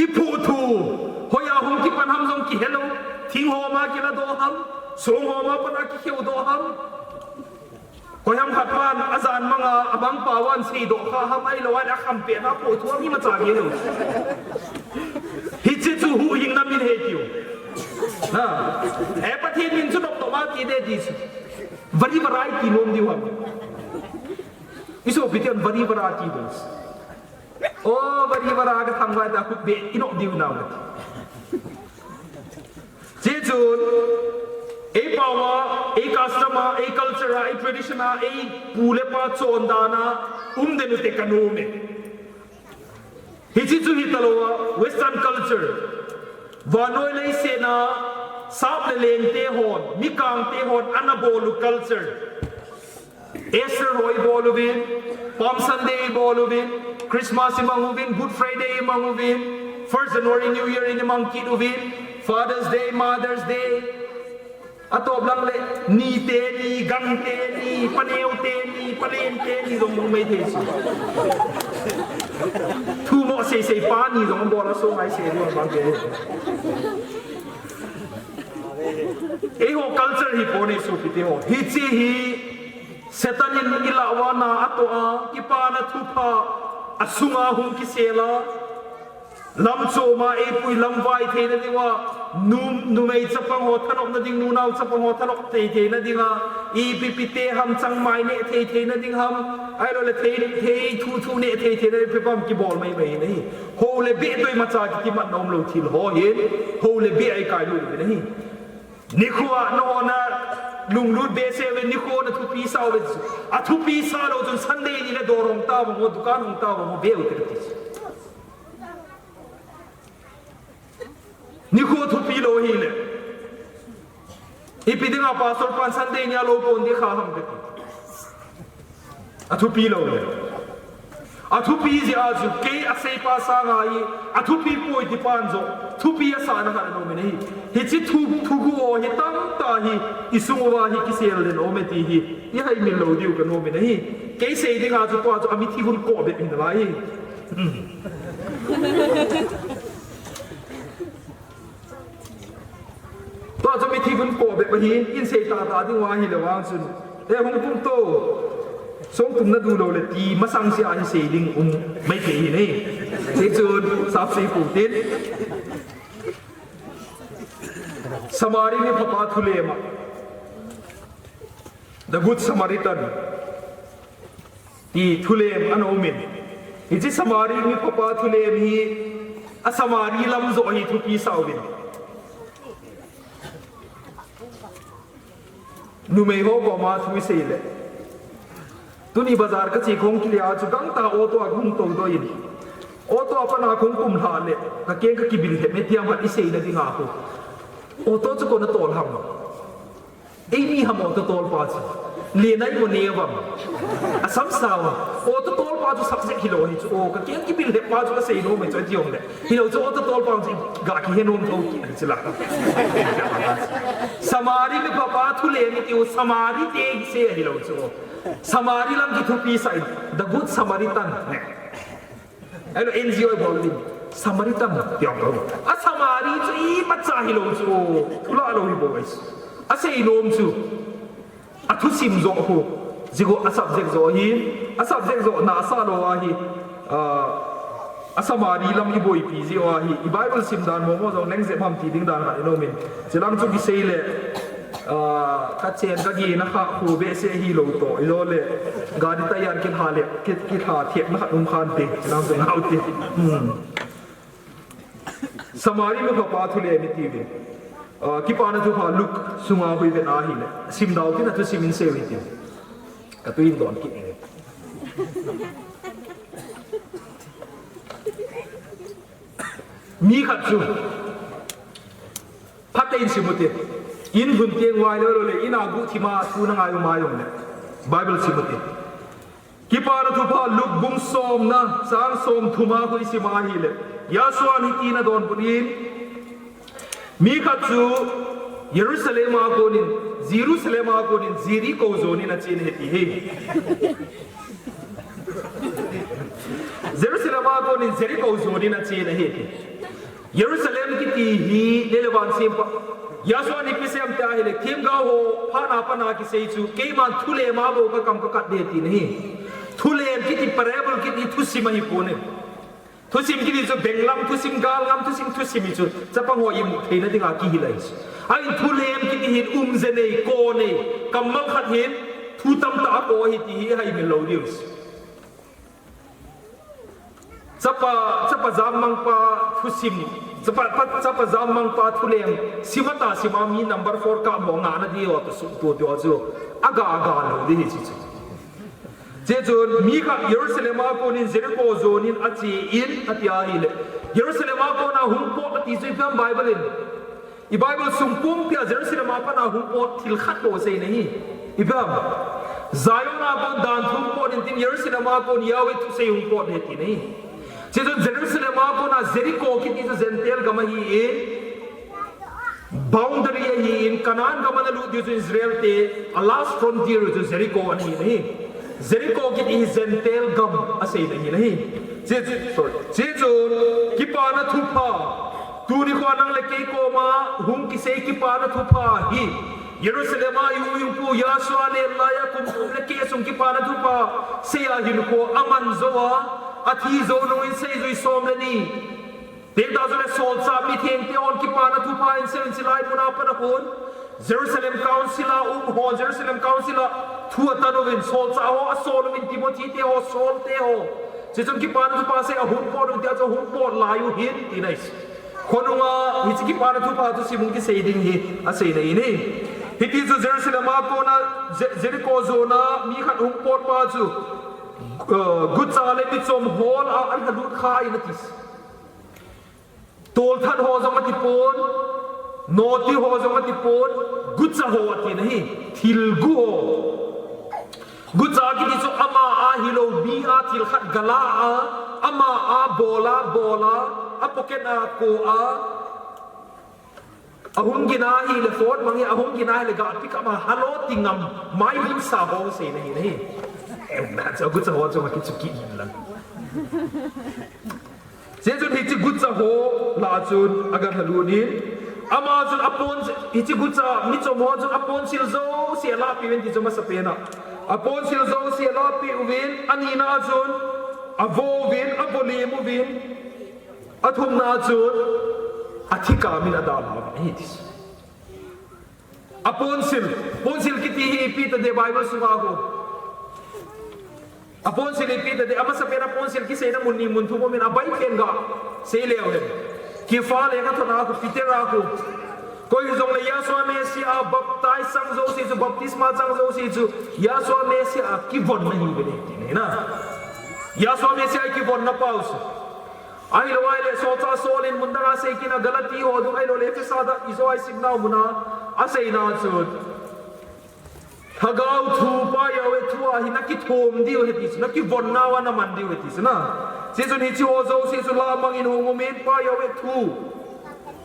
Iphuh thu hoiya hung kipan ham jong kihelou. Thing homa kiladoh ham, song homa pat a kikheudoh ham. Koiham khat pan ajan manga abang pao a aseidoh kha ham, ahilou le akhampet a phuh thu a imacha kihelou. Hiche chu huhhingna min ahi tiu. Na. E, Pathen min chu nopnop a ti de ti chu. Varivara iti nom diu ham? Isopiten Varivara ti diu. O, Varivara kathangvah ta khut beh inop diu nau. Hijeh chun, eipao a, ei custom a, ei culture a, ei tradition a, eipu le pa chondan a um den u te kanom e. Hiche chu hitalou a, Western culture. Vannoi leiset a, sap le leng te hon, mikang te hon, ana bol u culture. Easter ho ibol uvin, Palm Sunday ibol uvin, Christmas imang uvin, Good Friday imang uvin, First January New Year imang kit uvin, Father's Day, Mother's Day. Atop lang le, ni teni, gang teni, paneo teni, palen teni, jong jong mai thei chu. Thumo sei sei pa ni jong bol a so ngai sei lou bang ke. Eiho culture hi pon e sopite ho. Hiche hi Satan in ilah uva na atoh a, kipana thupha asunga hung kisel a. Lamchom a eipui lamvai theina diuva, nu, numei chapang ho thanopna ding, nunao chapang ho thanop thei theina dinga, ipi pi te ham changmai neh thei theina ding ham, ahilou le thei, thei thu thu neh thei theina ding ipi ham kibol mai mai nahi. Hou le beh toh imacha kikimatna umlou thil ho hin, hou le beh a ikailut u nahi. Nikho a nahona lunglut behseh uve, nikho na thupi sa uve. Athupi sa lou chun Sunday ni le dawr hong tao vang o, dukan hong tao vang o, ve u te kati. Nikho thupi lou hile. Ipi dinga pastor pan Sunday ni a lou pon ding kha ham kati. Athupi lou le. Athupi jeh a chu kei aseipa sanga hi athupi poi ti pan jong thupi asahna khat anom in ahi. Hiche thu, thuguh ho hi tamtah hi isung uva hi kisel den aum e ti hi ihaimil lou diu kanom in ahi. Kei sei dinga chu tua chu amithi hun koh bep hi nalai hi. Tua chu mithi hun koh bep ahi, in sei tahtah ding uva ahilou vang chun, e, hung tum to, song tum nadu lou le ti masang seh a hi sei ding um maithei ahi. Hichun sapsei pou tin, Samari mi phapa thulem a, The Good Samaritan ti thulem ana um in, hiche Samari mi phapa thulem hi a Samari lam joh hi thupi sah uvin, numei ho koma thu isei le, tuni bazar kache khong kile a chu gangtah auto a kahung toudoh in, auto a pat a kahung kumlhah le kakeng kakibil lhep e ti ham khat iseina dinga khu, auto chu kouna tol ham? Eimi ham auto tolpa chu? Lenna imu ne uvam? Asam sao a, auto tolpa chu subject hilou hi chu, o, kakeng kibil lhep pa chu kasei nom e chu ati jongle, hilou chu auto tolpa chu ga kihe nom thou kit hichu la. Samari mi phapa thulem itiu Samari te kisei ahilou chu, Samari lam kithupi sah in, The Good Samaritan ne. Ahilou, N G O ibol uvin, Samaritan ti jong lou. A Samari chu imacha hilou chu, thulah lou hi bou ahi. Asei nom chu, athusim joh khu, jeh khu a subject joh ahi, a subject joh nasa lou ahi, a, a Samari lam iboipi jeh u ahi, i Bible sim dan momo jong leng jep ham ti ding dan khat inom in. Chulang chu kisei le, a, kachen kagena kha khu behseh hilou toh, ijole, gari tyre kilha le, ki, kilha thepna khat um khante, chulang chu ngau te. Hmm. Samari mi phapa thulem itiuve. A, Kipana Thupha Luke sunga khu ivet ahile, simdau tin athusim in sei u hitin. Katui in don kit inge. Mi khat chu, phatah in sim ute. In lhun teng uva ilou lou le, in a guhthim a thu na ngai u ma jongle, Bible sim ute. Kipana Thupha Luke bung somna chang somthum a khu isim ahile, Yasuan hitin adonbut in, mi khat chu Jerusalem a konin, Jerusalem a konin Jericho jonin achen ahi ti hi. Jerusalem a konin Jericho jonin achen ahi ti. Jerusalem kiti hi lele van sempa Yasuan ipi asei em tia ahile, themgao ho phatna a pat a kisei chu, keiman thulem a bou kakam kakat ding tina ahi. Thulem kiti, parable kiti thusim ahipon e. Thusim kiti chu benglam thusim, galngam thusim, thusim hi chu chapang ho imu theina dinga kihil ahi chu. Ahin thulem kiti hin umje nei, ko nei, kammal khat hin thu tamtah ako ahi ti hi ihaimil lou diu ahi. Chapa, chapa jammangpa thusim, chapa, pa, chapa jammangpa thulem, sim a ta sim a mi number four kap mo ngahna diu toh suhto diu chu, aga, aga lou ding ahi chu. Chuchun mi khat Jerusalem a konin Jericho jonin achen ati ahile, Jerusalem a kona hung pot ati chu ipi ham Bible in. I Bible sung pumpia Jerusalem a pat a hung pot thil khat bou asei nahi. Ipi ham? Zion a kon danthu hung pot in tin Jerusalem a kon Yahweh thusei hung pot ahi ti nahi. Chuchun Jerusalem a kona Jericho kiti chu Gentile gam ahin, boundary ahin, Canaan gam ana lut diu chu Israel te, a last frontier chu Jericho ana hi nahi. Jericho kiti hi Gentile gam asei nahi nahi. Chuchun, sorry. Chuchun, Kipana Thupha. Tuni khoa nang le kei koma hung kisei Kipana Thupha hi Jerusalem a i u i upa Yahshua len laiya kum thum le keh sung Kipana Thupha sei a hinkho aman jou a, athi jou nungin seijui som le ni. Tengtah jong le solchah mithengte hon Kipana Thupha in sei uvin chulai mun a pat a kon Jerusalem Council a um ho, Jerusalem Council a thu atan uvin, solchah ho asol uvin, Timothy te ho, Saul te ho. Chuchun Kipana Thupha sei ahung pot uvin tia chu ahung pot lai u ahin tina ahi. Khonunga hiche Kipana Thupha thusim hung kisei ding hi asei nahi. Hiti chu Jerusalem a kona Je-, Jericho jona mi khat hung pot pa chu, uh, gucha le michom hol a ana lut kha in ati. Tolthat ho jong ati pon, noti ho jong ati pon, gucha ho ati nahi, thilgu ho. Gucha kiti chu ama a Ahilou mi a thil khat gala a, ama a bola, bola, a pocket a ko a, ahung gin ahile phone mang hi, ahung gin ahile ga pick up a, hello ti ngam, mai lim sa ho sei na hi na hi. Em, na cha gu cha ho cha ma ki chu ki in la. Hichun hiche gucha ho lah a chun aga lhalut in, ama chun apon, hiche gucha michom ho chun aponsil jouse alahpeh uvin ti chu amasapen a. Aponsil jouse alahpeh uvin, anina a chun avo uvin, avo lim uvin, athumna a chun athikam in adalha uvin ahi ti. Aponsil, ponsil kiti hi ipi tadem Bible sunga ho. Aponsil ipi tadem, amasapen aponsil kiseina mun ni mun thum umin, abai pen ga sei leu hen. Kipha lekhathot a khu, Peter a khu. Koi hijongle Yahshua Messiah a baptize chang jouse chu, baptisma chang jouse chu, Yahshua Messiah a kivon na hiuve ti na. Yahshua Messiah a kivon na pau chu. Ahilou ahile, solchah Saul in mun dang a asei kit a, Galati ho dung ahilou le Ephesa a ijo a isimnau mun a aseina chun, Lhagao thu Pa Yahweh thu a hi nakithum diu ahi ti chu, nakivon nau a naman diu ahi ti chu na. Hichun hiche ho jouse chu lah a mang in hung umin, Pa Yahweh thu.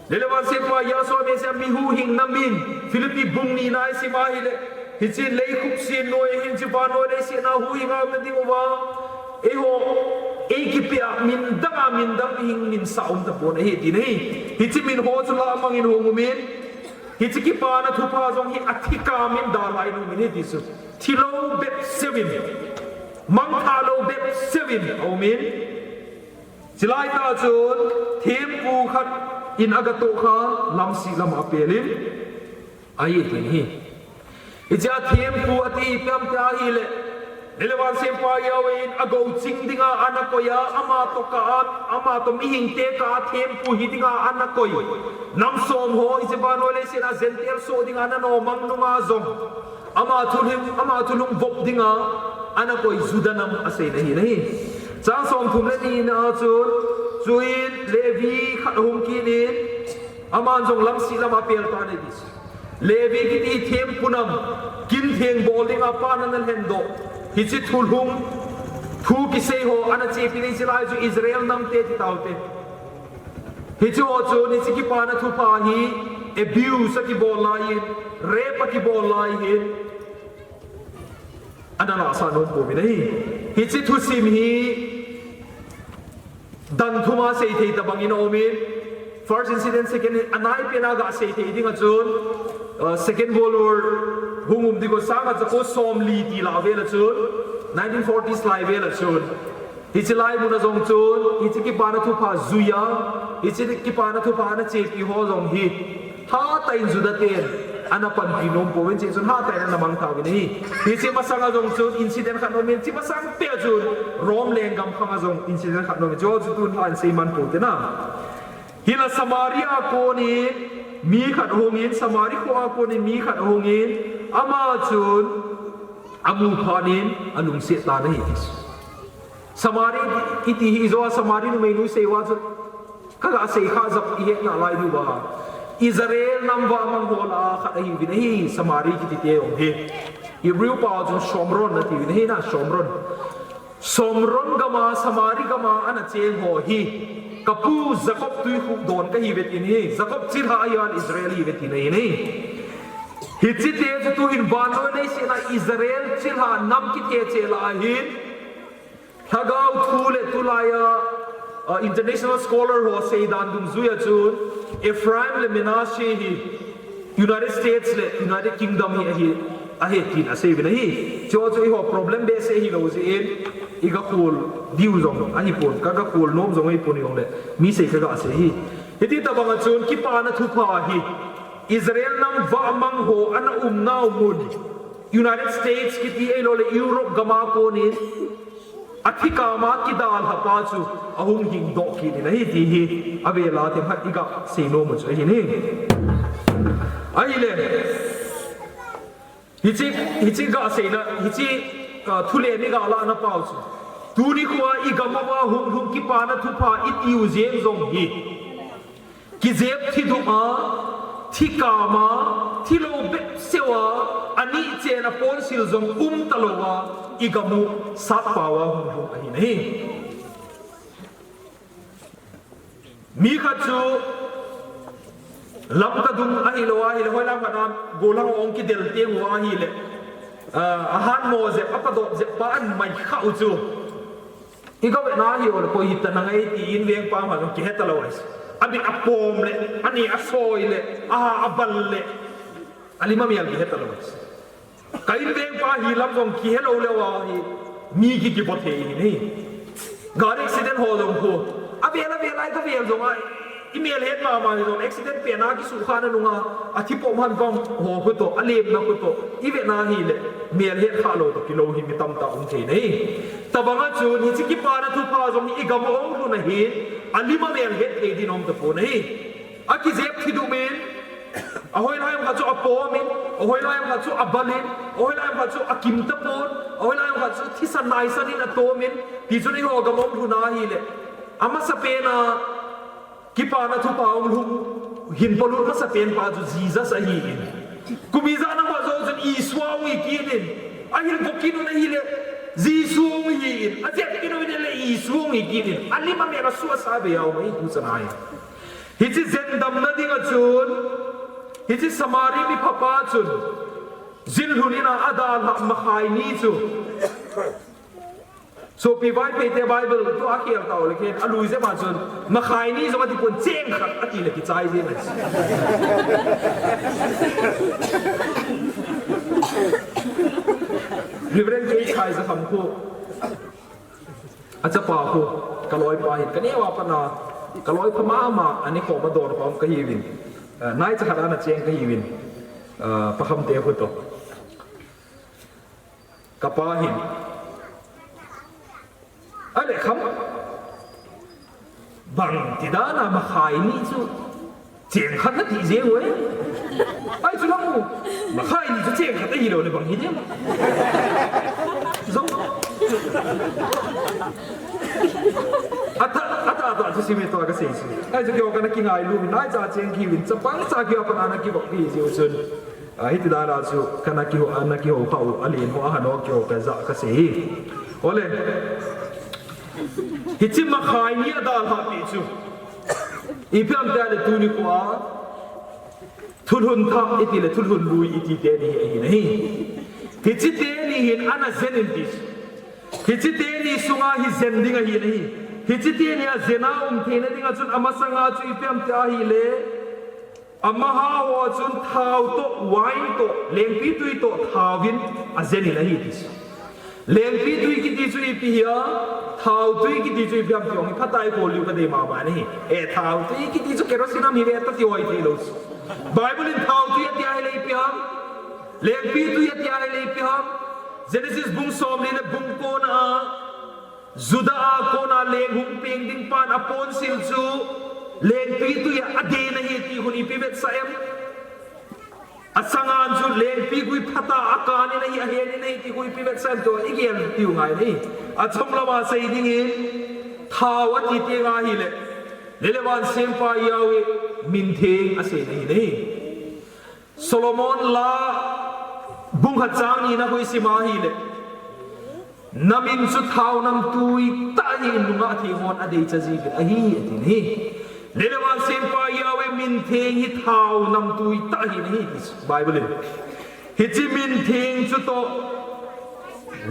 Lele vangsetpa Yahshua Messiah mi huhhingna min, Philippi bung ni na isim ahile, hiche leikhup sin noi hin hiche vannoi leiset a huhhing a um na diuva, eiho, eikipeh a min dang a min dang hing min sa um tapon ahi ti na hi. Hiche min ho chu lah a mang in hung umin, hiche kipana thupha jong hi athikam in dalha in um in ahi ti chu. Thilou bep seuvin, mangthah lou bep seuvin aumin. Chulai tah chun thempu khat in agatoh khan lamsih lam a apel in ahi ti hi. Hiche a thempu ati ipi ham tia ahile, Lele vangsetpa Yahweh in agou ching dinga ana koi a, ama toh kah a, ama toh mihingte kah a thempu hi dinga ana koi. Nam som ho, hiche vannoi leiset a Gentile soh dinga ana nomang nunga jong, ama thulhung, ama thulhung vop dinga ana koi Juda nam aseina hi na hi. Chang somthum le ni na a chun, chuin Levi khat ahung kit in, aman jong lamsih lam a apel tan ahi ti. Levi kiti thempu nam, kin theng bol dinga pan ana lhendoh. Hiche thulhung, thu kisei ho ana chepi in, hiche lai chu Israel namte ti taute. Hiche ho chun hiche kipana thupha hi abuse akibol lai in, rape akibol lai hin, ana lahsah nom pouvin ahi. Hiche thusim hi dan thum a seithei tabang in aumin, first incident, second, anaipen a ga seithei ding a chun, uh, Second World War hung um ding ko sang a chako somli ti lah vel a chun, nineteen forties lai vel a chun, hiche lai mun a jong chun, hiche kipana thupha jui a, hiche kipana thupha ana chepi ho jong hi, hatah in Juda ten ana panpi nom pouvin, hiche chun hatah in ana mangthah uvin ahi. Hiche masang a jong chun incident khat aumin, hiche masang pet a chun Rome lenggam khang a jong incident khat aumin, hiche ho chu tun lha in seiman pou te na. Hinla Samaria a kon in mi khat ahung in, Samari kho a kon in mi khat ahung in, ama chun amu phat in alungset tan ahi ti. Samari kiti hi ijo a Samari numeinu sei uva chu, kaga sei kha jep ihet nalai diu va. Israel nam vahmang ho lah a khat ahiuvin ahi, Samari kiti te jong hi. Hebrew pao chun Shomron atiuvin ahi na, Shomron. Shomron gam a, Samari gam a ana cheng ho hi, kapu Jacob tuikhuh don kahiuve tin ahi, Jacob chilhah ahi a Israel ahiuve tin ahi. Hiche te chu tuhin vannoi leiset a Israel chilhah nam kithe cheh lah a hin, Lhagao thu le tulai a, uh, international scholar ho seidan dungjui a chun, Ephraim le Manasseh hi United States le United Kingdom hi ahi, ahi tin aseiuvin ahi. Hiche ho chu eiho problem behseh hilou jeh in, iga khol diu jong ahipon, kaga khol nom jong ahipon jongle, mi sei kaga sei ahi. Hiti tabang a chun, kipana thupha hi, Israel nam vahmang ho ana umnau mun, United States kiti ahilou le Europe gam a kon in, athikam a kidalha pa chu ahung hingdoh kit in ahi ti hi, avel a themkhat iga sei nom u chu ahi. Ahile, hiche, hiche ga seina, hiche, ah, thulen iga lahna pau chu, tuni khoa igam uva hunglhung kipana thupha itiu jeng jong hi, kijep thidum a, thikam a, thilou bep Seuva, anihchen a ponsil jong umtalouva, igam u satpao a hung lhung ahi nahi. Mi khat chu lamka dung ahilou ahile, hoilam khat a gollhang hung kidel teng u ahile, ah, ahat mo jep, apadop jep pa an mai kha u chu. Iga vetna hi ole, koi hita nangai tin vengpa ma jong kihetalou ahi. Abit apom le, ani asoi le, aha abal le, alim amel kihetalou ahi. Ka invengpa hi lam jong kihelou leuva hi, mi ki kipo thei hi nahi. Gari accident ho jong khu. Avel avel a iga vel jong a, imel het mama hi jong accident pen a kisukha na nunga, athi pom han vang ho khu toh, alemna khu toh, ivetna hile, mel het khalou toh kilou hi mi tamtah um thei nahi. Tabang a chun, hiche kipana thupha jong hi igam a hung lhun ahin, alim a mel het thei din um tapon ahi. Akijep thidum in, ahoilai ham khat chu apom in, ahoilai ham khat chu abal in, ahoilai ham khat chu akim tapon, ahoilai ham khat chu thisan naisan in atom in, tichun eiho gam a hung lhun ahile, amasapen a kipana thupha hung lhung hin polut masapen pa chu Jesus ahin. Kum ijat nangho jou chun Isua hung hi kit in, ahil bou kit un ahile, Jesu hung hi in, ajep kit un ahile Isu hung hi kit in, alim amel a su asa be a um ahi tuchan ahi. Hiche jen damna dinga chun, hiche Samari miphapa chun, jin lhun in a adalhah makhai ni chu. Sopi Vaiphei te Bible tua khel tau le khen, alui jep a chun, makhai ni jong ati pon cheng khat ati le kichai jeng ahi. Reverend K. Khaijakham khu. Achapa khu, kaloipa hin, kaneo a pat a, kaloi pha mama, ani khom a don khom kahiuvin. Eh, naicha khat ana cheng kahiuvin. Eh, pakham te khu toh. Kapa hin. Ale kham. Bang ti dan a makhai ni chu. Cheng khat nati jeng uve. Ai chu lang u. Makhai ni chu cheng khat ahilou le bang hi dem. Jong. Ata, ata, ata chu simi to kasei chu. Ai chu keiho kana kingailu, naicha cheng kiuvin, chapang cha keiho kana kivop pi jiu chun. Ah, hiti dan a chu kana kihou, ana kihou kha u, alen ho, ahan ho kihou kaja kasei hi. Ole. Hiche makhai ni adalhah pi chu. Ipi ham itile tuni khoa, thulhun thah iti le thulhun lui iti teni hi ahi nahi. Hiche teni hin ana jen in ti. Hiche teni sunga hi jen ding ahi nahi. Hiche teni a jen a um theina dinga chun amasanga chu ipi ham tia ahile, amaha ho chun thao toh, wine toh, lengpitwi toh, thaovin ajen in ahi ti. Lengpitwi kiti chu ipi hia, thaotwi kiti chu ipi ham ti ong, iphatai kol diu kadei mama nahi. E, thaotwi kiti chu kerosene ham hive tati hoi theilou. Bible in thaotwi ati ahile ipi ham, lengpitwi ati ahile ipi ham. Genesis bung somli le bung ko na a, Judah a kona leng hung peng ding pan aponsil chu lengpitwi a aden ahi ti khun ipi vetsah em? Asangan chu lengpitwi phat a akan in ahi, ahen in ahi ti khu ipi vetsah em ti igel diu ngai nahi. Achom lama sei dingin thao ati teng ahile, lei le van sempa Yahweh mintheng asei nahi nahi. Solomon la bung khat chang ni na khu isim ahile, namin chu thao namtwi tah ahin, nungah theng hon adeicha jiuvin ahi, ati nahi. Lei le van sempa Yahweh mintheng hi thao namtwi tah ahi nahi, ti Bible in. Hiche mintheng chu toh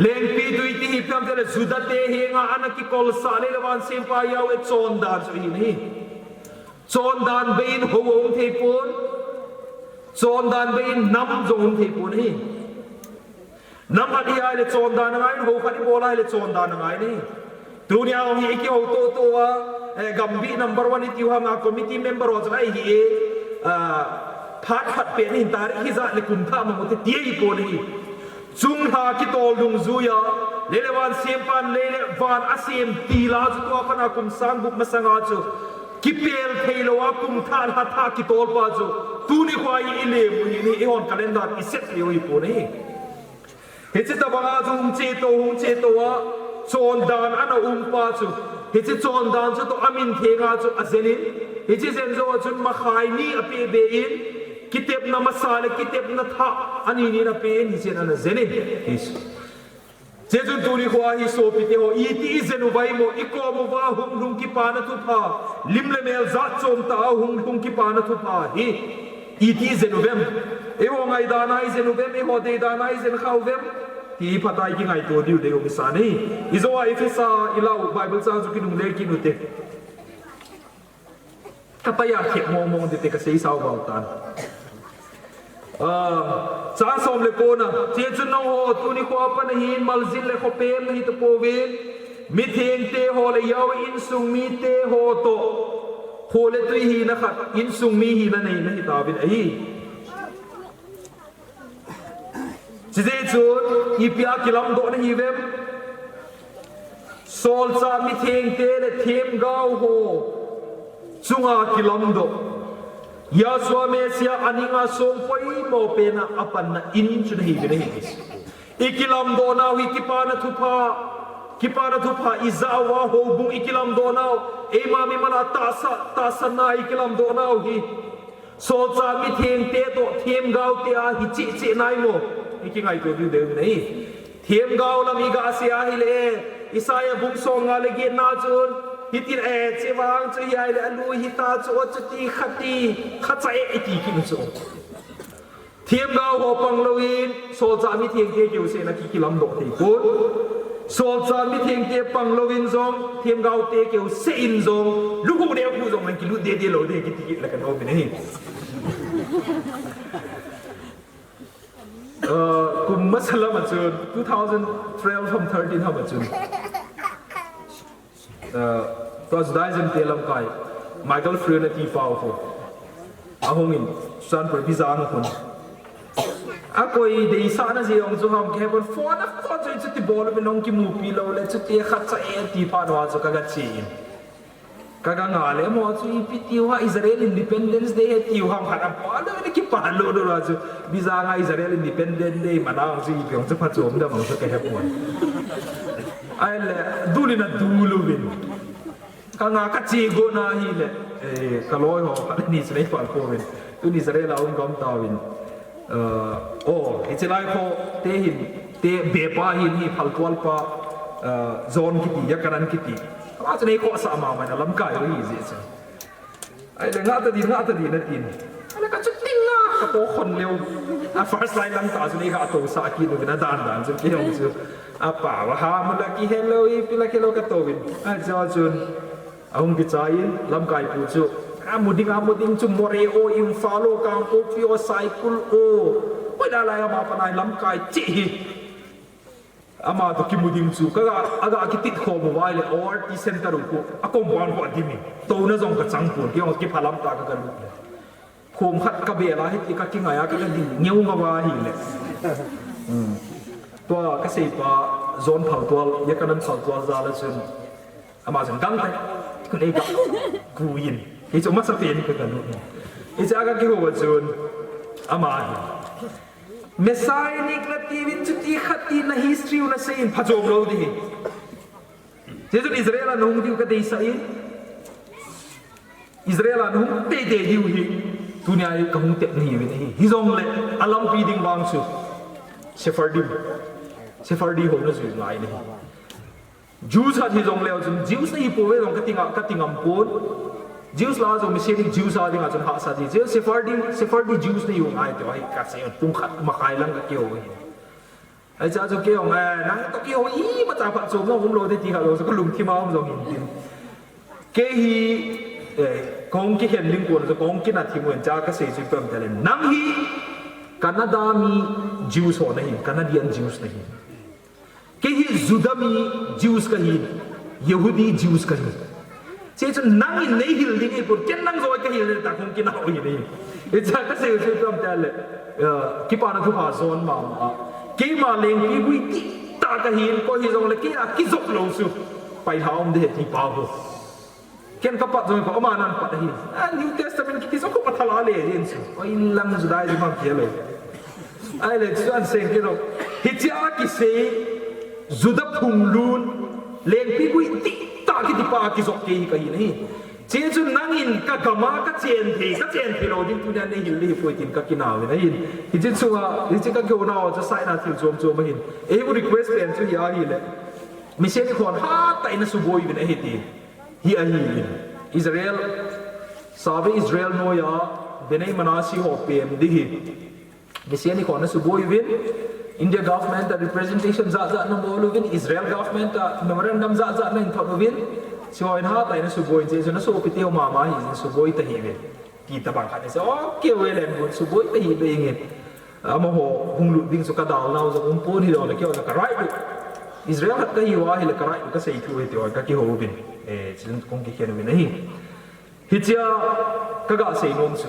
lengpitwi ti hi ipi ham itile Judah te henga ana kikolsah lei le van sempa Yahweh chondan chu ahi nahi. Chondan bei in hou aum thei pon. Chondan bei in nam jong um thei pon ahi. Nam khat ihi ahile chondan angai in, hou khat ibol ahile chondan angai in ahi. Tunia hung hi ikihou toh toh a, eh, Gambih number one itiu hanga committee member ho chu ahi e, ah, phat khat pen in tarik hijat le kum thah mang u te ti ahi pon ahi. Chunglha kitol dungjuia, lei le van sempan lei le van asem tila chu tua pat a kum sang gup masanga chu kipel theilou a kum thah lha thah kitolpa chu tuni khoa hi ilem u hi, ni eihon calendar iset thei u hi pon ahi. Hiche tabang a chu hung chetou, hung chetou a, chondan ana umpa chu, hiche chondan chu toh amintheng a chu ajen in, hiche jen jou a chun makhai ni apeh be in, Kitepna masa le kitepna thah, ani ni na pen hi chen ana zen in. Hiche chun tuni khoa hi sopite ho, iti ijen uva imo, ikom uva hung lhung kipana thupha, lim le mel jat chom tah a hung lhung kipana thupha hi iti ijen uvem? Eiho ngaidana ijen uvem? Eiho deidana ijen kha uvem? Ti phatah a ikingaito diu dei um isan ahi. Ijo a Ephesa ilah u Bible chang chu kinungle kit ute. Katia khet mong mong ding te kasei sao vau tan. Ah, chang som le ko na, hiche chun nangho tuni khoa pat hin maljin le khopem nahi tapouvin, mithengte ho le Yahweh insung mite ho toh, kho le tui hina khat, insung mi hina nei nahi tauvin ahi. Chujeh chun, ipi a kilamdoh nahiuvem? Solchah mithengte le themgao ho chunga kilamdoh. Yahshua Messiah aninga song poimo pena apanna in chu nahiuvin ahi. Ikilamdoh nau hi kipana thupha, kipana thupha ija uva houbung ikilamdoh nau, eima mimal a tahsa, tahsanna ikilamdoh nau hi. Solchah mithengte toh themgaote a hi cheh cheh nai mo? Ikingaito diu dei um ahi. Themgao lam iga sei ahile, Isaiah bung som nga le get na chun, hitin e, chevang chu hi ahile, alui hita chu, o chuti khati, khacha e, iti kit u chu. Themgao ho pang louvin, solchah mithengte keu seh in aki kilamdoh thei pon. Solchah mithengte pang louvin jong, themgaote keu seh in jong, lukhuh deh khu jong nang kilut deh deh lou ding kiti kit la kanom in ahi. Uh, kum masa lam a chun, two thousand twelve ham thirteen ham a chun. Uh, tua Judaism te lamkai, Michael Froehn ati pau khu. Ahung in, Churachandpur visa ahung khun. Akoi deisahna jeh jong chu ham kihepon, phone a phone chu chuti bol uvin hung kimupi lou le, chuti khacha e ti phat uva chu kaga che in. Kaga ngah le, mo chu ipi tiu ham, Israel Independence Day hi tiu ham, khat a pha lou le kipa lou lou a chu, visa nga Israel Independence Day mana chu ipi hung chu phachom da mang chu kahepon. Ahile, dul in adul uvin. Kanga kache got na hile, eh, kaloi ho, khat le ni chu nei phal pouvin. Tuni Israel a um gam tauvin. Uh, oh, hiche lai kho, te hin, te bepa hin hi phaltual pa, uh, John kiti, Yochanan kiti. Ama chu nei khohsah mama in alamkai u hi jeh chun. Ahile ngah ta din, ngah ta din atin. Ahile kachu ting a, kato khon leu. A first line lang tah chu nei kha tousah kit uvin adan dan chu, kei jong chu. Apa, vaha mula kihelou, ipi la kihelou katouvin. Ahi chu chun. Ahung kichai in, lamkai pu chu. Amu ding, amu ding chu Moreh o, Imphal o, Kangpokpi o, Saikul o. Hoilai lai ama panai lamkai cheh hi. Ama toh kimu ding chu. Kaga, aga kitit khom uva ahile, O R T center u khu. A compound khu adim in. Touna jong kachang pon, kei jong kiphalam tah a kaga lut le. Khom khat kabel a hiti kakingai a kaga ding ngeu ngau va ahile. Hmm. Tua kaseipa John phaltual, Yochanan phaltual jal a chun. Ama chun gangtah. Kun ei ga. Kuin. Hichu masa pen kaga lut. Hiche a kakihou a chun. Ama hi. Messianic nati uvin chuti khati na history u nasei in phachom lou ding hi. Hiche chun Israel a nahung diu kadeisah in. Israel a nahung teitei diu hi. Tunia hi kahung tep nahiuvin ahi. Hijongle alampi ding vang chu. Sephardim. Sephardi ho najui ngai nahi. Jews khat hijongleu chun, Jews nahi pouve jong kati nga, kati ngam pon. Jews lah a jong Messianic Jews a dinga chun hahsa ding. Jews, Sephardi, Sephardi Jews nahiu ngai tiu ahi kasei, pung khat makai lang kakihou ahi. Ahi chea chu kei jong, eh, nang toh kihou imacha phatchomna um lou ding ti kha jong chu kalungthim a um jong hin tin. Kei hi, eh, kahung kikhen ding kon chu kahung kinat thim u hin chea kasei chu ipi ham itile. Nang hi Canada mi Jews ho nahin, Canadian Jews nahin. Kei hi Juda mi Jews kahi, Yehudi Jews kahi. Hiche chun nangin neihil ding ahipon, ken nang joh kahil ding tah kahung kinah u ahi. Hichea kasei u chu ipi ham itile, eh, kipana thupha jon mama. Keima lengpigui dihtah kahin, koi hijongle keia kijop lou chu. Pailha um ding ahi ti pau. Ken kapat jong kho, ama nan pat ahi. A New Testament kiti jong kho pathal a le jeng chu. Oi lang Judaism ham kilo. Ahile chu anseng kilo. Hichea kisei Juda phunglun lengpigui dihtah kitipa kijop kei hi kahi nahi. Hiche chu nangin ka gam a ka chen thei, ka chen thei lou ding tunia nei hil ding ahipoi tin ka kinau in ahin. Hiche chunga, hiche ka kihou nau chu saina thil chom chom ahin. Eiho request pen chu hi ahile. Mission ni khon hatah in asuboi uvin ahi ti. Hi ahi in. Israel, save Israel noiya, Bnei Menashe ho pem ding hi. Mission ni khon asuboi uvin, India government a representation jat jat ana bol uvin, Israel government a memorandum jat jat ana inthot uvin, hiche ho in hatah in asuboi in hiche chu nasopi teu mama hi in suboi tahih uve. Ti tabang khat in asei, okay, well and good, suboi tahih uve in. Amaho hung lut ding chu ka dalnau jong umpon hijongle keiho jong ka right u. Israel khat kahiuva ahile ka right u kasei thu ahi ti ho ka kihou uvin. Eh, hiche chu kong kikhen uvin ahi. Hichea ka gasei nom chu.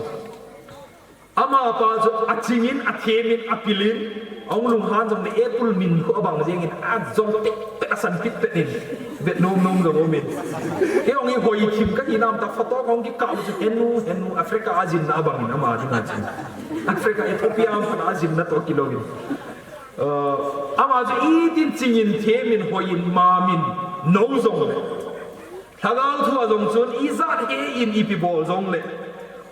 Amapa chu achingin, athemin, apilin, ahung lunghan jongle apple min khu abang jengin, ajong pet pet, asan pet pet in, vet nom nom jong umin. Kei jong hi hoi thim kahi nam tah, photo kahung kikap u chu henu, henu, Africa a jinna abangin ama dinga chu. Africa, Ethiopia a pat a jinna toh kilouvin. Uh, ama chu itin chingin, themin, hoiin, mamin, nou jongle. Lhagao thua jong chun ijat he in ipi bol jongle.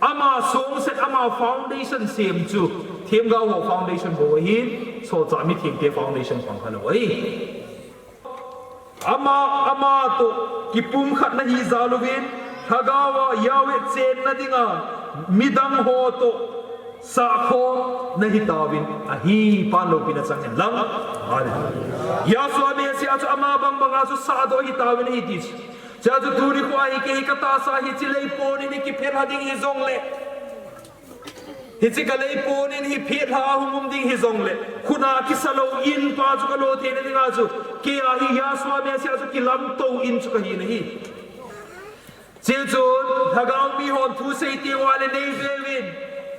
Ama songset, ama foundation sem chu themgao ho foundation bou ahin, solchah mithengte foundation pang khalou ahi. Ama, ama toh kipumkhat nahi jal uvin, lhagao a Yahweh chenna dinga midang ho toh sahkhom nahi tauvin ahi. Pan loupina chang hen lang. Hallelujah. Yahshua Messiah chu ama bang banga chu sahdoh ahi tauvin ahi ti chu. Chua chu tuni khoa hi kei hi katahsa hiche leiponin ikiphelha ding hijongle, hiche ka leiponin hi phelha a hung um ding hijongle, khut a kisa lou inpa chu kalo theina dinga chu, kei a hi Yahshua Messiah chu kilamtou in chu kahi nahi. Hiche chun lhagao mihon thusei teng uva le nei veuvin,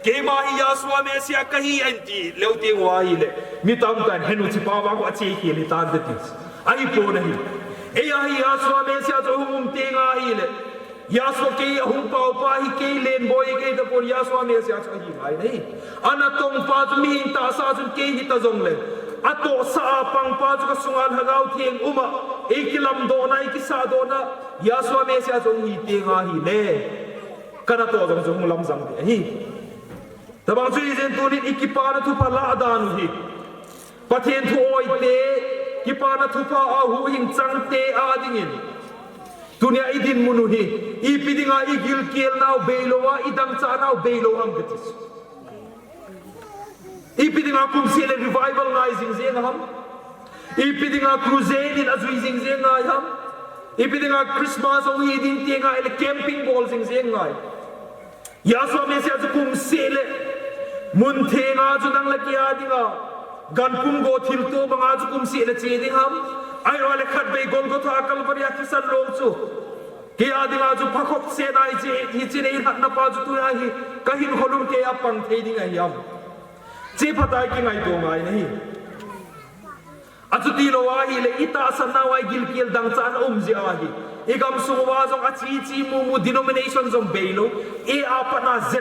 keima hi Yahshua Messiah kahi ahin ti leu teng uva ahile, mi tamtah in henu, hichepa vang khu achekhel hitan te ti. Ahipon ahi. Eia hi Yahshua Messiah chu ahung um teng ahile, Yahshua kei ahung paopa hi kei lenboi kei tapon, Yahshua Messiah chu ahi ngai nahi. Anatongpa chu mihing tahsa chun kei hita jongle, atohsah a pangpa chu kasunga Lhagao Theng uma, eikilamdohna, eikisahdohna Yahshua Messiah chu ahung hi teng ahile, kanatoh jong chu hung lamjang ding ahi. Tabang chu hijeh in tunin ikipana thupha lah dan u hi, Pathen thu oite, kipana thupha a huhhing changte a dingin, tunia idinmun u hi ipi dinga igilkelnau beilouva, idangchahnau beilou ham kati. Ipi dinga kumseh le revival ngai jing jeng ham? Ipi dinga crusade in ajui jing jeng ngai ham? Ipi dinga Christmas hung hi ding ti ngai le camping bol jing jeng ngai? Yahshua Messiah chu kumseh le mun thenga chu nang le kei a dinga ganpum go thilto banga chu kumseh le che ding ham? Ahiloule khatvei Golgotha Calvary a thisan lou chu kei a dinga chu phakhop sena hiche, hiche nei lhatna pa chu tunia hi kahinkho lum kei a pang thei ding ahi ham? Hiche phatah a ikingaito ngai nahi. Achuti lou ahile, itahsan nauva igilkel dangchahna um jeh ahi. Igamsung uva jong achi chi mumu denomination jong beilou. A a pat a Z.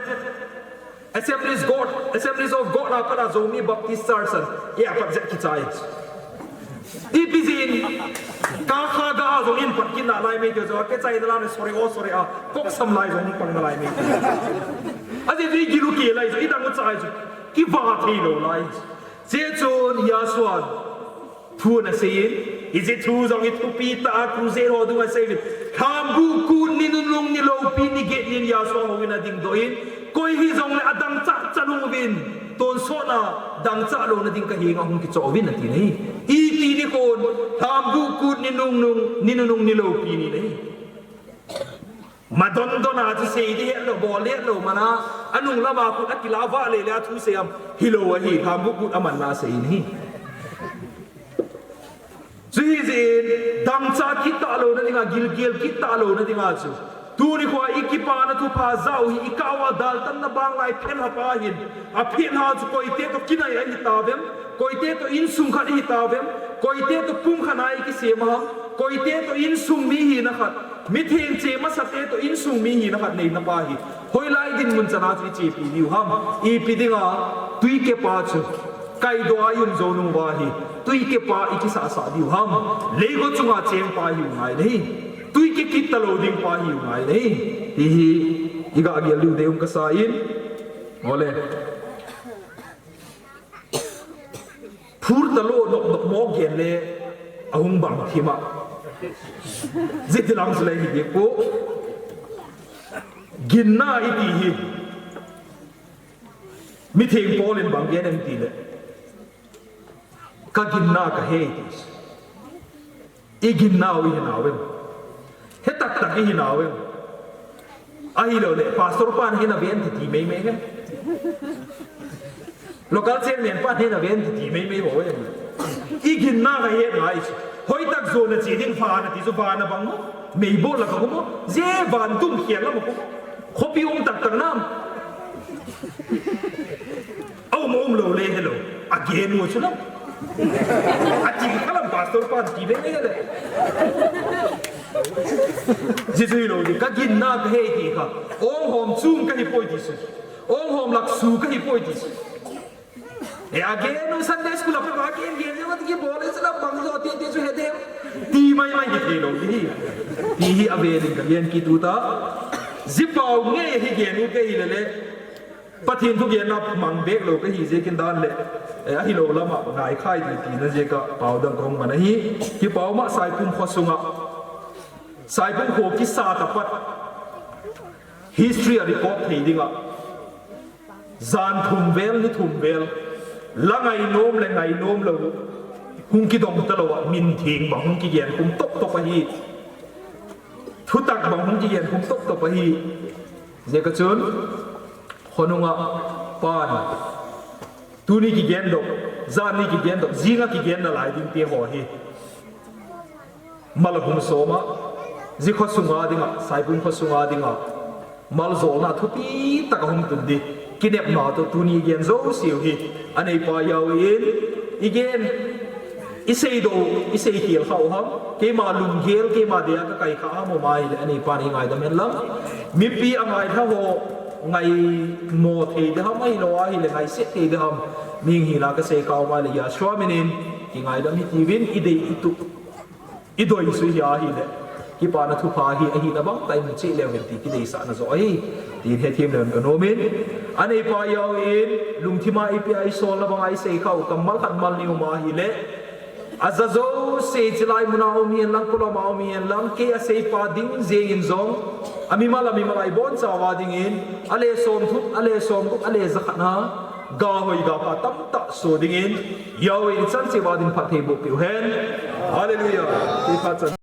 Assemblies God, Assemblies of God a pat a Zomi Baptist Church an. A a pat Z kichai. Ipi jeh in, ka kha ga a jong in pat kit nalai mai ti jong, kichai nalai mai, sorry, oh sorry a, koksam lai jong pang nalai mai ti. Ajeh chu igil u kei lai chu, idang u chai chu, kiva thei lou lai. Hiche chun Yahshua'n thu ana seiyin, hiche thu jong hi thupi tah a crusade ho dunga aseiyin, lhambuh kut ni nunung ni loupi ni get nin Yahshua houin adingdoh in, koi hijongle adangchah chan hung uvin, tonsot a dangchah louna ding kahenga hung kichoh uvin ati nahi. Iti nikon, lhambuh kut ni nungnung, ni nunung ni loupi ni nahi. Madondon a chu sei ding hetlou, bol hetlou mana, anung lama khut akilah vah lele a thusei ham, hilou ahi, lhambuh kut amanna sei in ahi. Chu hijeh in, dangchah kit talouna dinga, gilkel kit talouna dinga chu, tuni khoa ikipana thupha jao hi, ikah uva daltanna banglai phelhapa hin, aphelha chu koite toh kinai ahitauvem, koite toh insung khat ihitauvem, koite toh pumkhat a ikisem ham, koite toh insung mi hina khat, mithengche masate toh insung mi hina khat neina pa hi, hoilai dinmun chana chu ichepi diu ham, ipi dinga tuikepa chu kaidoh a ium jou nung uva hi, tuikepa ikisahsah diu ham, leigo chunga chengpa hiu ngai nahi. Tui kikit talou ding pa hiu ngai nei. Ti hi, iga gel diu dei um kasa in. Ole. Phur talou, nok nok mo gen le, ahung bang thima. Jiti lang sule hi di ko. Ginna iti hi. Mitheng Paul in bang gen em ti le. Ka ginna ka he ti. I ginna u i hinau em. He taktak i hinau em. Ahilou le, pastor pan hina ven ti ti mei mei he. Local chairman pan hina ven ti ti mei mei ho em. I ginna ka he ngai. Hoi tak zo na chi ding fa na ti zo ba na bang mo. Mei bo la ka mo. Je van tum khian la mo ko. Khopi um taktak nam. Aum aum lou le hello. Again mo chu lo. Ati ka lam pastor pan ti le le. Jisui lo di ka ginna ka he ti ka. Ong hom chung ka hi poi ti su. Ong hom lak su ka hi poi ti su. E again no Sunday school apa ka again gen ne mat ki bol e sala bang zo ti ti su he de. Ti mai mai ki thei lo di. Ti hi avelin ka gen ki tu ta. Ji pau nge hi gen u ke hi le le. Pathen thugenna mang bek lou ka hi jeh in dan le, eh, ahilou lama ngai khai ti tina jeh a pau dang kong man ahi. Kipau ma Saipum kho sunga, Saipum kho kisa tapat history a record thei dinga, jan thum vel, ni thum vel, la ngainom le ngainom lou, hung kidong talou a, min theng bang hung kigen khum top top ahi. Thutak bang hung kigen khum top top ahi. Jeh a chun, khonunga pan. Tuni kigen doh, jani kigen doh, jinga kigen nalai ding te ho hi. Mal hung soma, ji kho sunga dinga, Saipum kho sunga dinga. Mal jolna thupi taka hung tun di. Kinepna toh tuni gen jo siu hi. Anei pa yau in, i gen, i sei do, i sei khel kha u ham. Keima lunggel, keima dia ka kai kha ham o mai le anei pa ni ngaidam hen lang. Mipi a ngai tha ho, ngaimo thei de ham, ahilou ahile ngaiset thei de ham. Ming hi la ka sei kha u mai le Yahshua minin, ki ngaidam hi ti vin, i dei i tu. I doi sui hi ahi le. Kipana thupha hi, ahi na bang tai mun chi le vin ti, ki dei sa na jo ahi. Ti he thim le ka nomin. Anei pa yau in, lungthima i pi ai sol na bang ai sei kha u, kammal khat mal ni u ma hi le. Aja jo se chilai muna um hihen lang, pulama um hihen lang, ke a sei pa ding jeng in jong, a mimal a mimal a i bon chawa ding in, a le som thup, a le som gup, a le jakhat na, ga hoi ga pha tamtah so ding in, Yahweh in chan cheh uva ding phatthei boh peh u hen. Hallelujah. Ti phat chan.